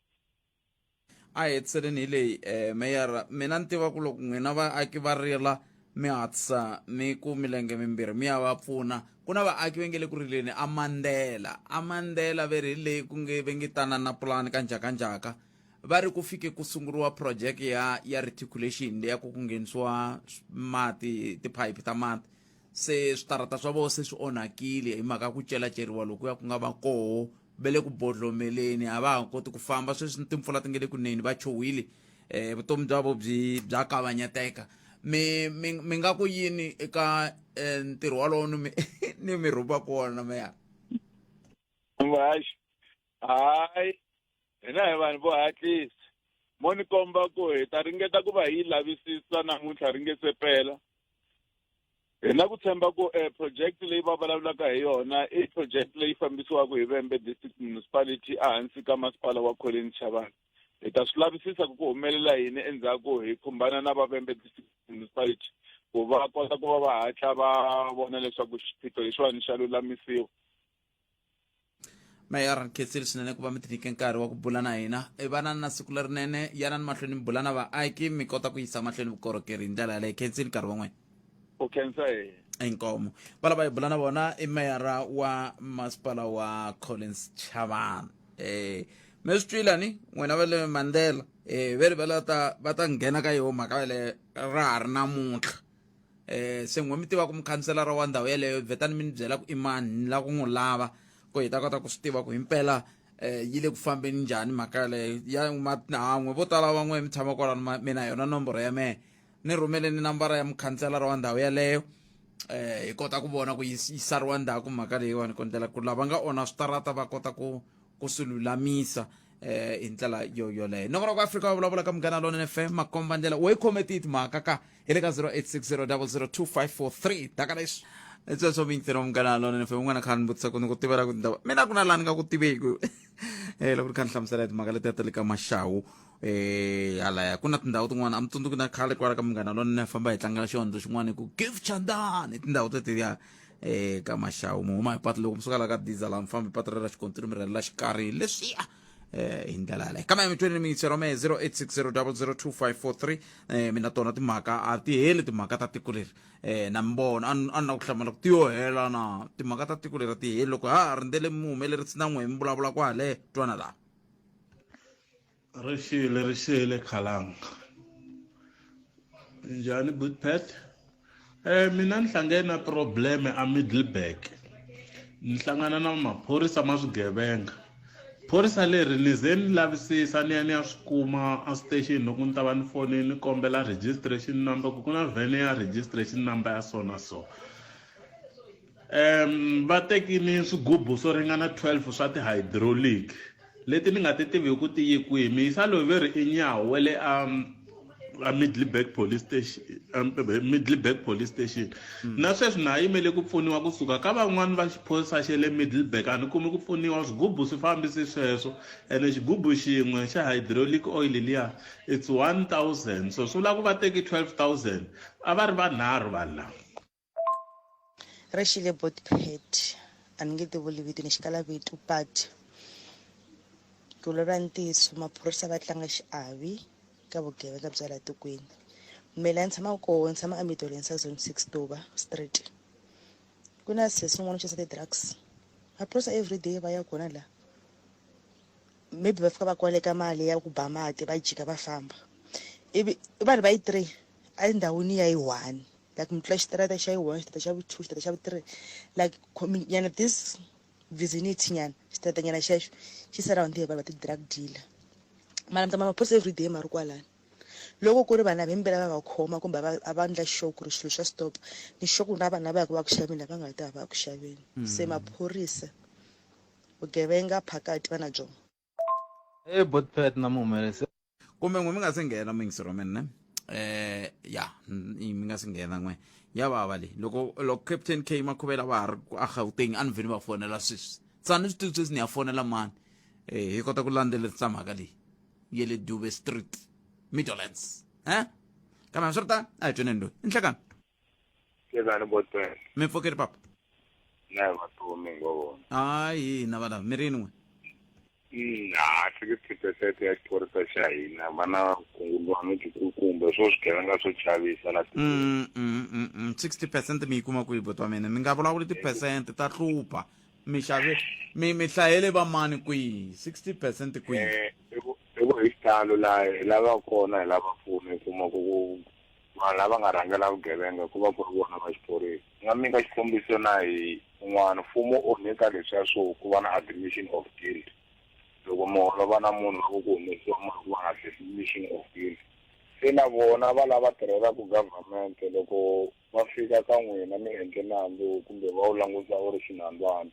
Speaker 1: A hi hetiseleni hi leyi eh, meyara mina ni tiva ku loko n'wina vaaki va rila mi hatlisa mi ku milenge mimbirhi mi ya va pfuna ku na vaaki va nge le ku rileni a mandela a mandela ve ri hi leyi ku nge ve nge tana na pulani ka njhakanjhaka va ri ku fike ku sunguriwa project ya ya reticulation leya ku ku nghenisiwa mati tiphayiphi ta mati se switarata swa vona se swi onhakile hi mhaka ku celaceriwa lokuya ku nga va koho va le ku bodlomeleni a va ha koti ku famba sweswi timpfula ti nge le ku neni va chuhile um vutomi bya vo byi bya kavanyeteka mi mi mi nga ku yini eka eh, ntirho walowo ni mi ni mi rhumaka wona meya
Speaker 10: Muhaxi hayi hina hi vanhu vo hatlisa mo ni komba ku hi ta ringeta ku va hi yi lavisisa namuntlha ri nge se pela hi na ku tshemba ku eh, project leyi va vulavulaka hi yona i project leyi fambisiwaka hi Vhembe District Municipality ehansi ka masipala wa Colin Chavani hi ta swi lavisisa ku ku humelela yini endzhaku hi khumbana na va Vhembe District Municipality ku va kota ku va va hatla va vona leswaku xiphiqo lexiwani xa lulamisiwa.
Speaker 1: Meyara ni khensile swinene ku va mi tinyike nkarhi wa ku bula na hina e vanani na siku lerinene yanani mahlweni mi bula na vaaki mi kota ku yisa mahlweni vukorhokeri hi ndlela yaleyo khensile nkarhi wa n'wina
Speaker 10: u khensa hina
Speaker 1: inkomo va lava hi bula na vona i meyara wa masipala wa Collins Chavani eh mi swi twile ni n'wina va le Mandela eh ve ri va la ta va ta nghena ka yoho mhaka yaleyo ra ha ri namuntlha eh se n'we mi tiva ku mukhanselara wa ndhawu yeleyo vhetani mi ni byela ku i mani ni lava ku n'wi lava ku hi ta kota ku swi tiva ku himpela eh yi le ku fambeni njhani mhaka yaleyo ya han'we vo tala van'we mi tshama kwalano mina yona nomboro ya mehe ni rhumeleni nambara ya mukhanselara wa ndhawu yaleyo eh hi kota ku vona ku yi sariwa ndzhaku mhaka leyiwani ku ndlela ku lava nga onha switarata va kota ku ku swi lulamisa eh hi ndlela yo yoleyo nongonoko Afrika wa vulavula ka Munghana Lonene FM makomba ndlela wo yi khome tihi timhaka ka hi le ka 0860002543 daka leswi sweswo mi ntirho Munghana Lonene FM un'wana kha ni vutisa ku ni ku tivela ku ndhawu mina ku na laha ni nga ku tiveki eh loko ni kha ni hlamusela hi timhaka letiya ta le ka Maxawu eh halaya ku na tindhawu tin'wana a mi tsundzuki na khale kwala ka Munghana Lonene famba hi tlangela xihondzo xin'wana ku give chandani tindhawu tetiya eh ka Maxawu mi huma hi patu loko mi suka la ka diesel mi famba hi patu ra xikontiri mi rhelela xikarhi leswiya eh hi ndlela yaleyo kambe mi twini mi yingiselo me 0860002543 eh mina tona timhaka a ti heli timhaka ta tiko leri eh na mi vona a ni na ku hlamala ku ti yo hela na timhaka ta tiko leri a ti heli loko ha ha rindzele muhumelerisi na n'we mi vulavula kwale twana laha
Speaker 11: Ri xile ri xile khalanga. Njhani Bootpet? Eh mina ni hlangene na problem a Middleburg. Ni hlangana na maphorisa ma swigevenga. Phorisa leri ni ze ni lavisisa ni ya ni ya swi kuma a station loko ni ta va ni fonini ni kombela registration number ku ku na vhene ya registration number ya so na so. Um va tekini swigubu swo ringana 12 swa ti-hydraulic leti ni nga ti tivi ku ti yi kwihi miyisa loyi ve ri i nyawo wa le a a Middelburg police station, Middelburg police station. Na sweswi na ha yimele ku pfuniwa kusuka ka van'wani va xiphorisa xa le Middelburg, a ni kumi ku pfuniwa. Swigubu swi fambisi sweswo, ene xigubu xin'we xa hydraulic oil liya it's 1000, so swi vula ku va teki 12000. A va ri vanharhu vanhu lava.
Speaker 12: Ri xile botpet a ni nge ti vuli vito ni xikala vito, but ku vulavula ntiyiso maphorisa va tlanga xiavi ka vugevenga bya laha tikweni. Me laha ni tshamaka koho, ni tshama eMidlands Zone 6, Duba Street, ku na sesi un'wana u xavisa ti-drugs. Maphorisa everyday va ya kona la, maybe va fika va koleka mali ya ku ba mati, va jika va famba. Ivi i vanhu va yi 3 endhawini ya yi 1, like mi tlula xitarata xa yi 1, xitarata xa vu 2, xitarata xa vu 3, like nyana this vicinity nyana, xitarata nyana xexo xi surround hi vanhu va ti-drug dealer. Mara mi ta maphorisa everyday ma ri kwalani. Loko ku ri vanhu lava himpela va va khoma kumbe a va endla sure ku ri swilo swa stop, ni sure ku na vanhu lava yaka va ku xaveni lava nga ta va ku xaveni. Se maphorisa vugevenga phakati va na byona.
Speaker 13: E botpet na muhumelerisi.
Speaker 1: Kumbe n'we mi nga se nghena muyingiseri wa mina ne ya mi nga se nghena n'we ya vava leyi. Loko loko Captain K Makhuvela va ha ri a Gauteng, a ni vheni va fonela sweswi, se a ni swi tivi sweswi ni ya fonela mani. Hi kota ku landzelerisa mhaka leyi ya le Dube Street, Midlands. Kambe hambiswiritano a hi tweneni loyi i nhlekani.
Speaker 14: Hlekani botpet.
Speaker 1: Mi pfukeli papa.
Speaker 14: Na hi vatomi ngo vona.
Speaker 1: Hayi hina valava mi rini n'we.
Speaker 14: Ha 60% ya xiphorisa xa hina va na vukungundwani byikulukumba, swo swigevenga swo chavisa la tikweni.
Speaker 1: 60% mi yi kuma kwihi buti wa mina? Mi nga vulavuli ti-percent ta hlupha. Mi xave mi hlayele va mani kwihi 60% kwihi?
Speaker 14: I ku hi xitalo laha hi lava kona hi lava pfuno, hi kuma ku vanhu lava nga rhangela vugevenga ku va ku ri vona va xiphorisa. Ni nga mi nyika xikombiso na hi un'wana, mfumo u nyika leswiya swo ku va na admission of guilt. Loko mi holova na munhu loko ku humesiwa mali ku va na admission of guilt. Se na vona va lava tirhelaka government, loko va fika ka n'wina mi endle nandzu kumbe va wu languta u ri xinandzwana,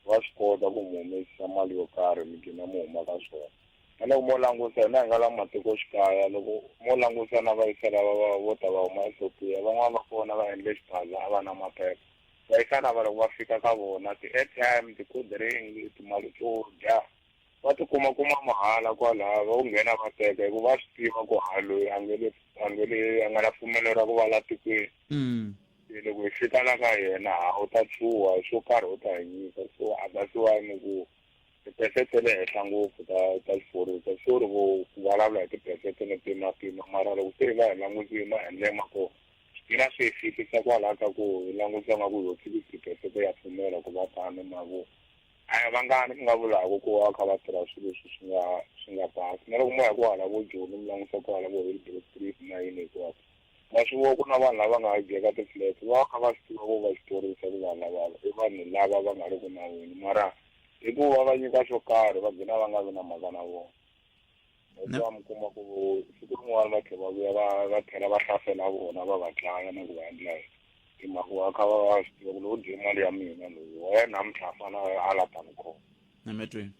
Speaker 14: va swi kota ku mi humesisa mali yo karhi mi gcina mi huma ka swona. Na loko mo langusa hina hi nga la matikoxikaya, loko mo langusa na vayisa lava va vo ta va huma Ethiopia, van'wana va kona va endle xibaza a va na maphepha. Vayisa lava loko va fika ka vona ti-airtime, ti-cold drink, timali to dya va ti kuma kuma mahala kwalaya, va ku nghena va teka hikuva va swi tiva ku ha loyi a nge le, a nge le, a nga na pfumelelo ra ku va la tikweni. Se loko hi fika la ka yena ha u ta chuha swo karhi u ta hi nyika, so a that's why ni ku tiphesente le henhla ngopfu ta xiphorisa. Sorry ku vulavula hi tiphesente no pimapima, mara loko se hi va hi langutile maendlelo ma kona swi na swi hi fihlisa kwalaya ka ku hi langutisa nga ku yo 60% ya pfumela ku va tano na vo a hi vangani ku nga vulaka ku va kha va tirha swilo leswi swi nga basi. Na loko mo ya kwala vo Joni mi langusa kwala vo Hillbrow Street na yini hinkwako, ma swi vona ku na vanhu lava nga dyeka ti-flat, va va kha va swi tiva ku va xiphorisa ku vanhu lava i vanhu lava va nga ri ku nawini, mara hikuva va nyika xo karhi va gcina va nga vi na mhaka na vona. Hikuva mi kuma ku siku rin'wana va tlhela va vuya va tlhela va hlasela vona va va dlaya na ku va endla yini, hi mhaka va kha va va swi tiva ku lowu dye mali ya mina loyi wa yena namuntlha a fana a la ta ni khoma.
Speaker 1: Emetweni.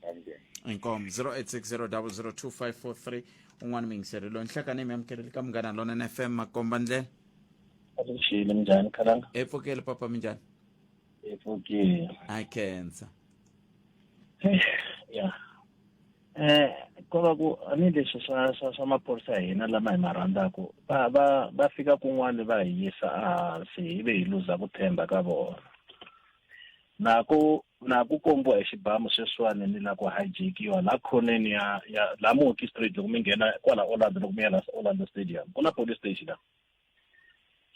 Speaker 14: Thank you.
Speaker 1: Inkomo 0860002543 un'wana muyingiseri loyi nhlekani mi amukeleli ka Munghana Lonene FM makomba ndlela.
Speaker 15: Avuxile, minjhani khalanga?
Speaker 1: E pfukeli papa, minjhani?
Speaker 15: E pfukile.
Speaker 1: A khensa.
Speaker 15: Ya. Ko va ku a ni leswi swa maphorisa ya hina lama hi ma rhandzaku, va fika kun'wani va hi yisa ehansi hi ve hi luza ku tshemba ka vona. Na ku kombiwa hi xibamu sweswiwani ni la ku hijackiwa la khoneni ya la Mooki Street loko mi nghena kwala Orlando, loko mi ya la Orlando Stadium ku na police station la.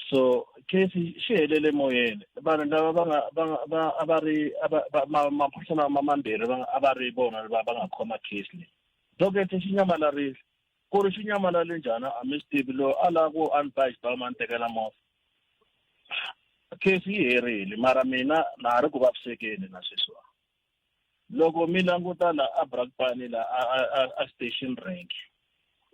Speaker 15: So case xi helele moyeni, vanhu lava va nga, va nga, va, a va ri, a va, va, ma, maphorisa lama mambirhi va, a va ri vona va, va nga khoma case leyi. Docket xi nyamalarile, ku ri xi nyamalale njhani a mi swi tivi, loyi a lava ku a ni ba xibamu a ni tekela movha. Case yi herile, mara mina na ha ri ku vavisekeni na sweswiwa. Loko mi languta la a Brakpan la a station rank,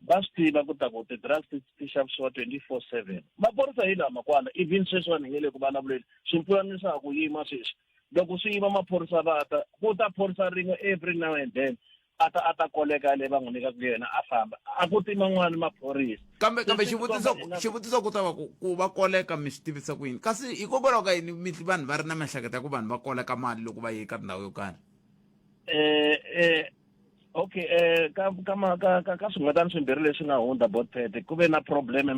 Speaker 15: va swi tiva ku ta ku ti-drugs ti xavisiwa 24/7. Maphorisa hi lama kwala, even sweswiwani hi nge le ku vulavuleni, swimpfulani swa ha ku yima sweswi. Loko swi yima maphorisa va ta, ku ta phorisa rin'we every now and then. a ta a ta koleka leyi va n'wi nyikaka yena a famba a ku ti man'wani maphorisa
Speaker 1: kambe kambe xivutiso xivutiso ku ta va ku ku va koleka mi swi tivisa ku yini kasi hikokwalaho ka yini mi vanhu va ri na miehleketo ya ku vanhu va koleka mali loko va ye ka ndhawu yo karhi
Speaker 15: eh eh okay eh ka ka ka ka, ka swin'wetana swimbirhi leswi nga hundza botpet ku ve na problem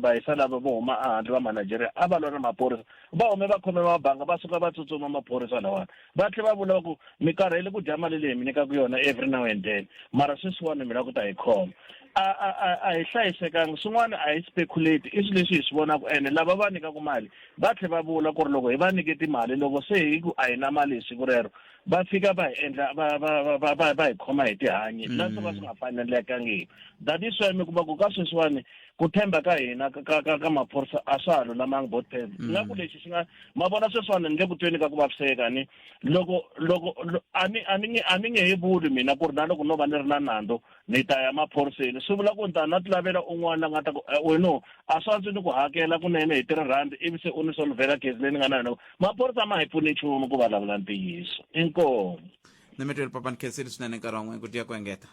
Speaker 15: vahisa lava vo huma ehandle va manigeria a va lwa na maphorisa va hume va khome mabanga va suka va tsutsuma maphorisa lawani va tlhe va vula ku mi karhele ku dya mali leyi mi nyikaka yona every now and then mara sweswiwani mi lava ku ta hi khoma a a a a hi hlayisekanga swin'wana a hi speculate i swilo leswi hi swi vonaka ene lava va nyikaka mali va tlhe va vula ku ri loko hi va nyike timali loko se hi ku a hi na mali hi siku rero va fika va hi endla va va va va va va hi khoma hi tihanyi mm. la swo ka swi nga fanelekangiki that is why mi kuma ku ka sweswiwani ku tshemba ka hina ka ka ka maphorisa a swa ha lulamanga botpen mm. nga ku lexi xi nga ma vona sweswiwani ni le ku tweni ka ku vaviseka ni loko loko a ni a ni nge a ni nge he vuli mina ku ri na loko no va ni ri na nandzu ni ta ya maphoriseni swi vula ku ni ta na ti lavela un'wana la nga ta ku eh, wena a swi antswi ni ku hakela kunene hi 3 rand ivi se u ni solvhela gezi leyi ni nga na yona maphorisa ma hi pfuni nchumu ku vulavula ntiyiso inkomu
Speaker 1: ni mi tweli papa ni khensile swinene nkarhi wa n'wina ku tiya ku engeta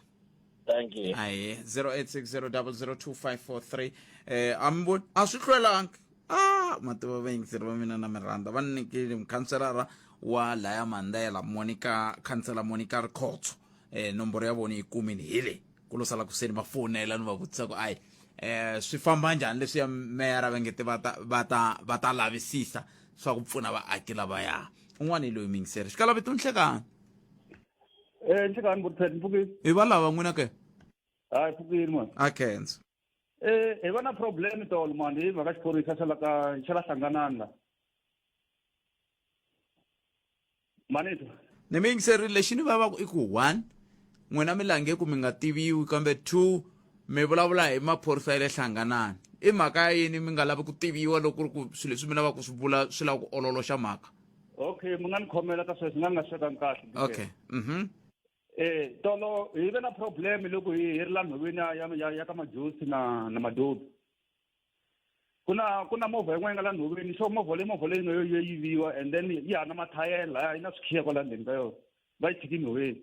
Speaker 15: thank you
Speaker 1: aye 0860002543 eh a mi voni a swi hlwelangi ah mativa vayingiseri va mina na mi rhandza va ni nyikile mukhanselara wa laya mandela monica khansela monica rikhotso eh nomboro ya vona yi kumini hi le ku lo sala kuseni va fonela ni va vutisa ku ayi eh swi famba njhani leswi ya meyara va nge te va ta va ta va ta lavisisa swa ku pfuna vaaki lavaya un'wana hi loyi mingiseri xikalavito nhlekani
Speaker 16: Eh nhlekani Butpet mpfukile.
Speaker 1: Hi va lava n'wina ke?
Speaker 16: Hayi pfukile man.
Speaker 1: A khensa.
Speaker 16: Eh hi va na problem tolo man hi mhaka xiphorisa xa la ka xa la hlanganani la. Manito.
Speaker 1: Ni mi yingiserile lexi ni vavaka i ku one n'wina mi lange ku mi nga tiviwi kambe two mi vulavula hi maphorisa ya le hlanganani i mhaka ya yini mi nga lavi ku tiviwa loko ku ri ku swilo leswi mi lavaka ku swi vula swi lava ku ololoxa mhaka
Speaker 16: okay mi nga ni khomela ka sweswi nga nga swekangi kahle
Speaker 1: okay mhm
Speaker 16: eh tolo hi ve na problem loko hi hi ri la nhoveni ya ya ya ka majosi na na madobi ku na ku na movha yin'wana yi nga la nhoveni so movha leyi movha leyi nga yo yiviwa and then yi ha na mathayela yi na swikhiya kwala ndzeni ka yona va yi tshiki nhoveni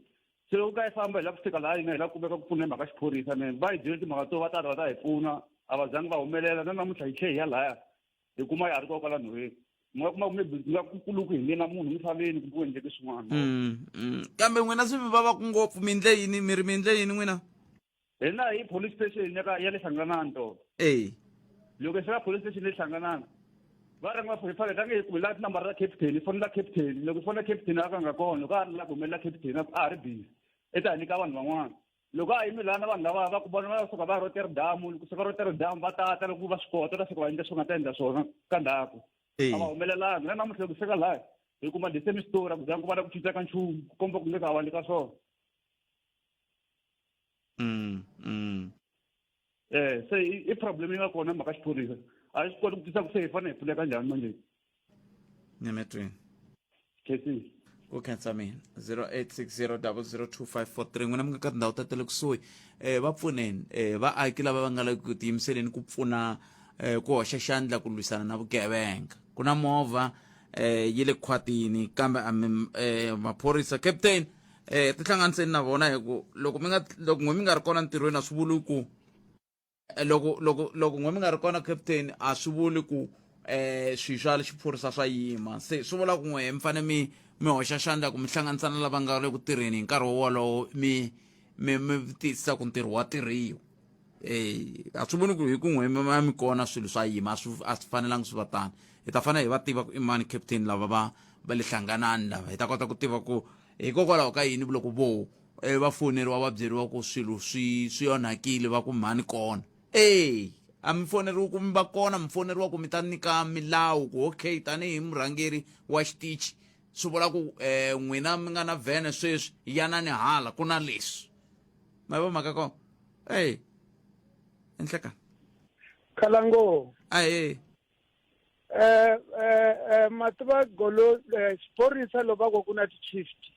Speaker 16: se loko ka yi famba hi la ku fika laha yi nga hi la kumeka ku pfuna hi mhaka xiphorisa ne va hi byele timhaka to va ta va ta hi pfuna a va zangi va humelela na namuntlha hi tlhe hi ya laya hi kuma ya ha ri kona kwala nhoveni mi nga kuma maybe nga ku loko hi nge na munhu misaveni kumbe ku endleke swin'wana
Speaker 1: mm, mm. kambe n'wina swi mi vavaku ngopfu mi ndle yini mi ri mi ndle yini n'wina
Speaker 16: hina hi police station ya ka ya le hlanganani to
Speaker 1: e
Speaker 16: loko hi fika police station le hlanganani va ri nga hi fanele tange hi kumela tinambara ta captain hi fonela captain loko hi fonela captain a ka nga kona loko a ri la ku humelela captain a ha ri busy i ta hi nyika vanhu van'wana loko a yime lana vanhu lava va ku vona va suka va Rotterdam kusuka Rotterdam va tata loko va swi kota ta fika va endla swi nga ta endla swona ka ndhaku a va humelelanga na namuntlha loko fika laha hi kuma the same story a ku zangi ku va na ku cinca ka nchumu ku komba ku nge ka wani ka swona
Speaker 1: mm, mm.
Speaker 16: eh se i problem yi nga kona mhaka xiphorisa a yi swi koti ku tisa ku se hi fanele hi pfuneka njhani manje
Speaker 1: nyametweni
Speaker 16: khetsi
Speaker 1: ku khensa mina 0860002543 n'wina mi nga ka tindhawu ta ta le kusuhi um va pfuneni um vaaki lava va nga le ku tiyimiseleni ku pfuna um ku hoxa xandla ku lwisana na vugevenga ku na movha um yi le khwatini kambe a mi um maphorisa captain eh tihlanganiseni na vona hi ku loko mi nga loko n'we mi nga ri kona ntirhweni a swi vuli ku eh, loko loko loko n'we mi nga ri kona captain a swi vuli ku eh swilo swa xiphorisa swa yima se swi vula ku n'we mi fanele mi mi hoxa xandla ku mi hlanganisa na lava nga le ku tirheni hi nkarhi wolowo mi mi mi tiyisisa ku ntirho wa tirhiwa eh a swi voni ku hi ku n'we mi mi kona swilo swa yima a swi a swi fanelanga swi va tano hi ta fanele hi va tiva ku i mani captain lava va va le hlanganani lava hi ta kota ku tiva ku hikokwalaho ka yini loko vo eh, va foneriwa va byeriwa ku swilo swi swi onhakile va ku mhani kona ey a mi foneriwi ku mi va kona mi foneriwa ku mi ta nyika milawu ku okay tanihi murhangeri wa xitichi swi vula ku um n'wina mi nga na vhene sweswi yanani hala ku na leswi ma yi mhaka kona ey enhlekani
Speaker 17: khalango
Speaker 1: ahe
Speaker 17: eh eh, eh mativa golo eh, xiphorisa loko va ku ku na ti-shift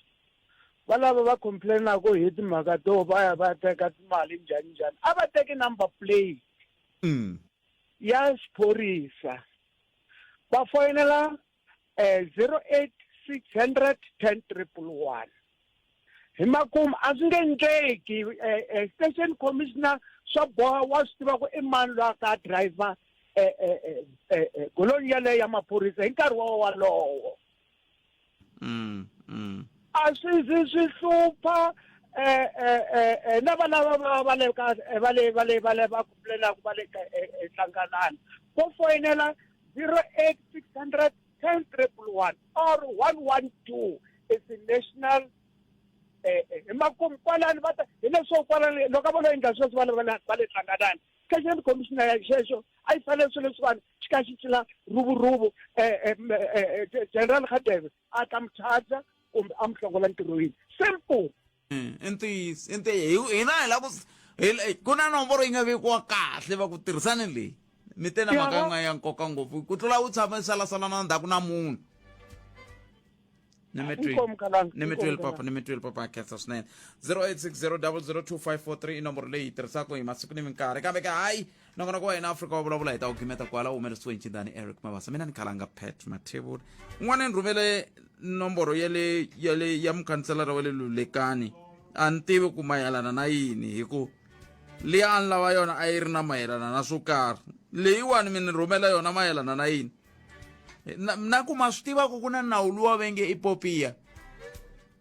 Speaker 17: va lava va complainaka hi timhaka to va ya va teka timali njhani njhani a va teki number plate
Speaker 1: mm.
Speaker 17: ya xiphorisa va foyinela eh 08600 10111 Hi makumu a swi nge endleki eh, eh, station commissioner swa boha wa swi tiva ku i mani loyi a ka driver eh, eh, eh, eh, eh, golonyi yaleyo ya maphorisa hi nkarhi wa walowo. A swi zi swi hlupha eh, eh, eh, eh, na valava va va le ka eh, va le va le va le va complainaka va le ka eh, eh, hlanganani vo foyinela 08 600 10 111 or 112 is the national eh, eh, hi makumu kwalani va ta hi leswo kwalani loko a va lo endla sweswo va le va le va le hlanganani station commissioner ya xexo a yi fanele swilo leswiwani xi ka xi cila rhuvuruvu um general Radebe a ta mi charger kumbe a mi hlongola ntirhweni simple.
Speaker 1: I ntiyiso i ntiyiso hina hi lava ku ku na nomboro yi nga vekiwa kahle va ku tirhisani leyi mi te na mhaka yin'wana ya nkoka ngopfu ku tlula u tshama salasala na ndzhaku na munhu. Ni mi twile ni mi twile papa ni mi twile papa khensa swinene. 0860002543 i nomboro leyi yi tirhisaka hi masiku ni minkarhi kambe ke hayi nongonoko wa hina Afrika wa vulavula hi ta wu gimeta kwala u humelerisiwe hi Ncindani Eric Mabasa mina ni khalanga Pat Mathebula. Un'wana ni rhumele nomboro ya le ya le ya mukhanselara wa le Lulekani a ni tivi ku mayelana na yini hi ku liya a ni lava yona a yi ri na mayelana na swo karhi leyiwani mi ni rhumela yona mayelana na yini na, na ku ma swi tiva ku ku na nawu luwa va nge i popiya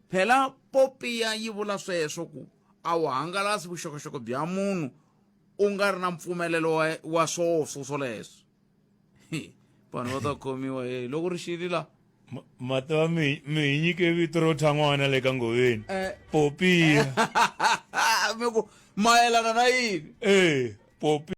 Speaker 1: phela popiya yi vula sweswo ku a wu hangalasi vuxokoxoko bya munhu u nga ri na mpfumelelo wa, wa swoso swoleswo vanhu va ta khomiwa hey loko ri xili la
Speaker 18: Ma tiva mi mi hi nyike vito ro thya n'wana le ka ngoveni eh. Popiya.
Speaker 1: Mi ku mayelana na yini?
Speaker 18: Eh, popi.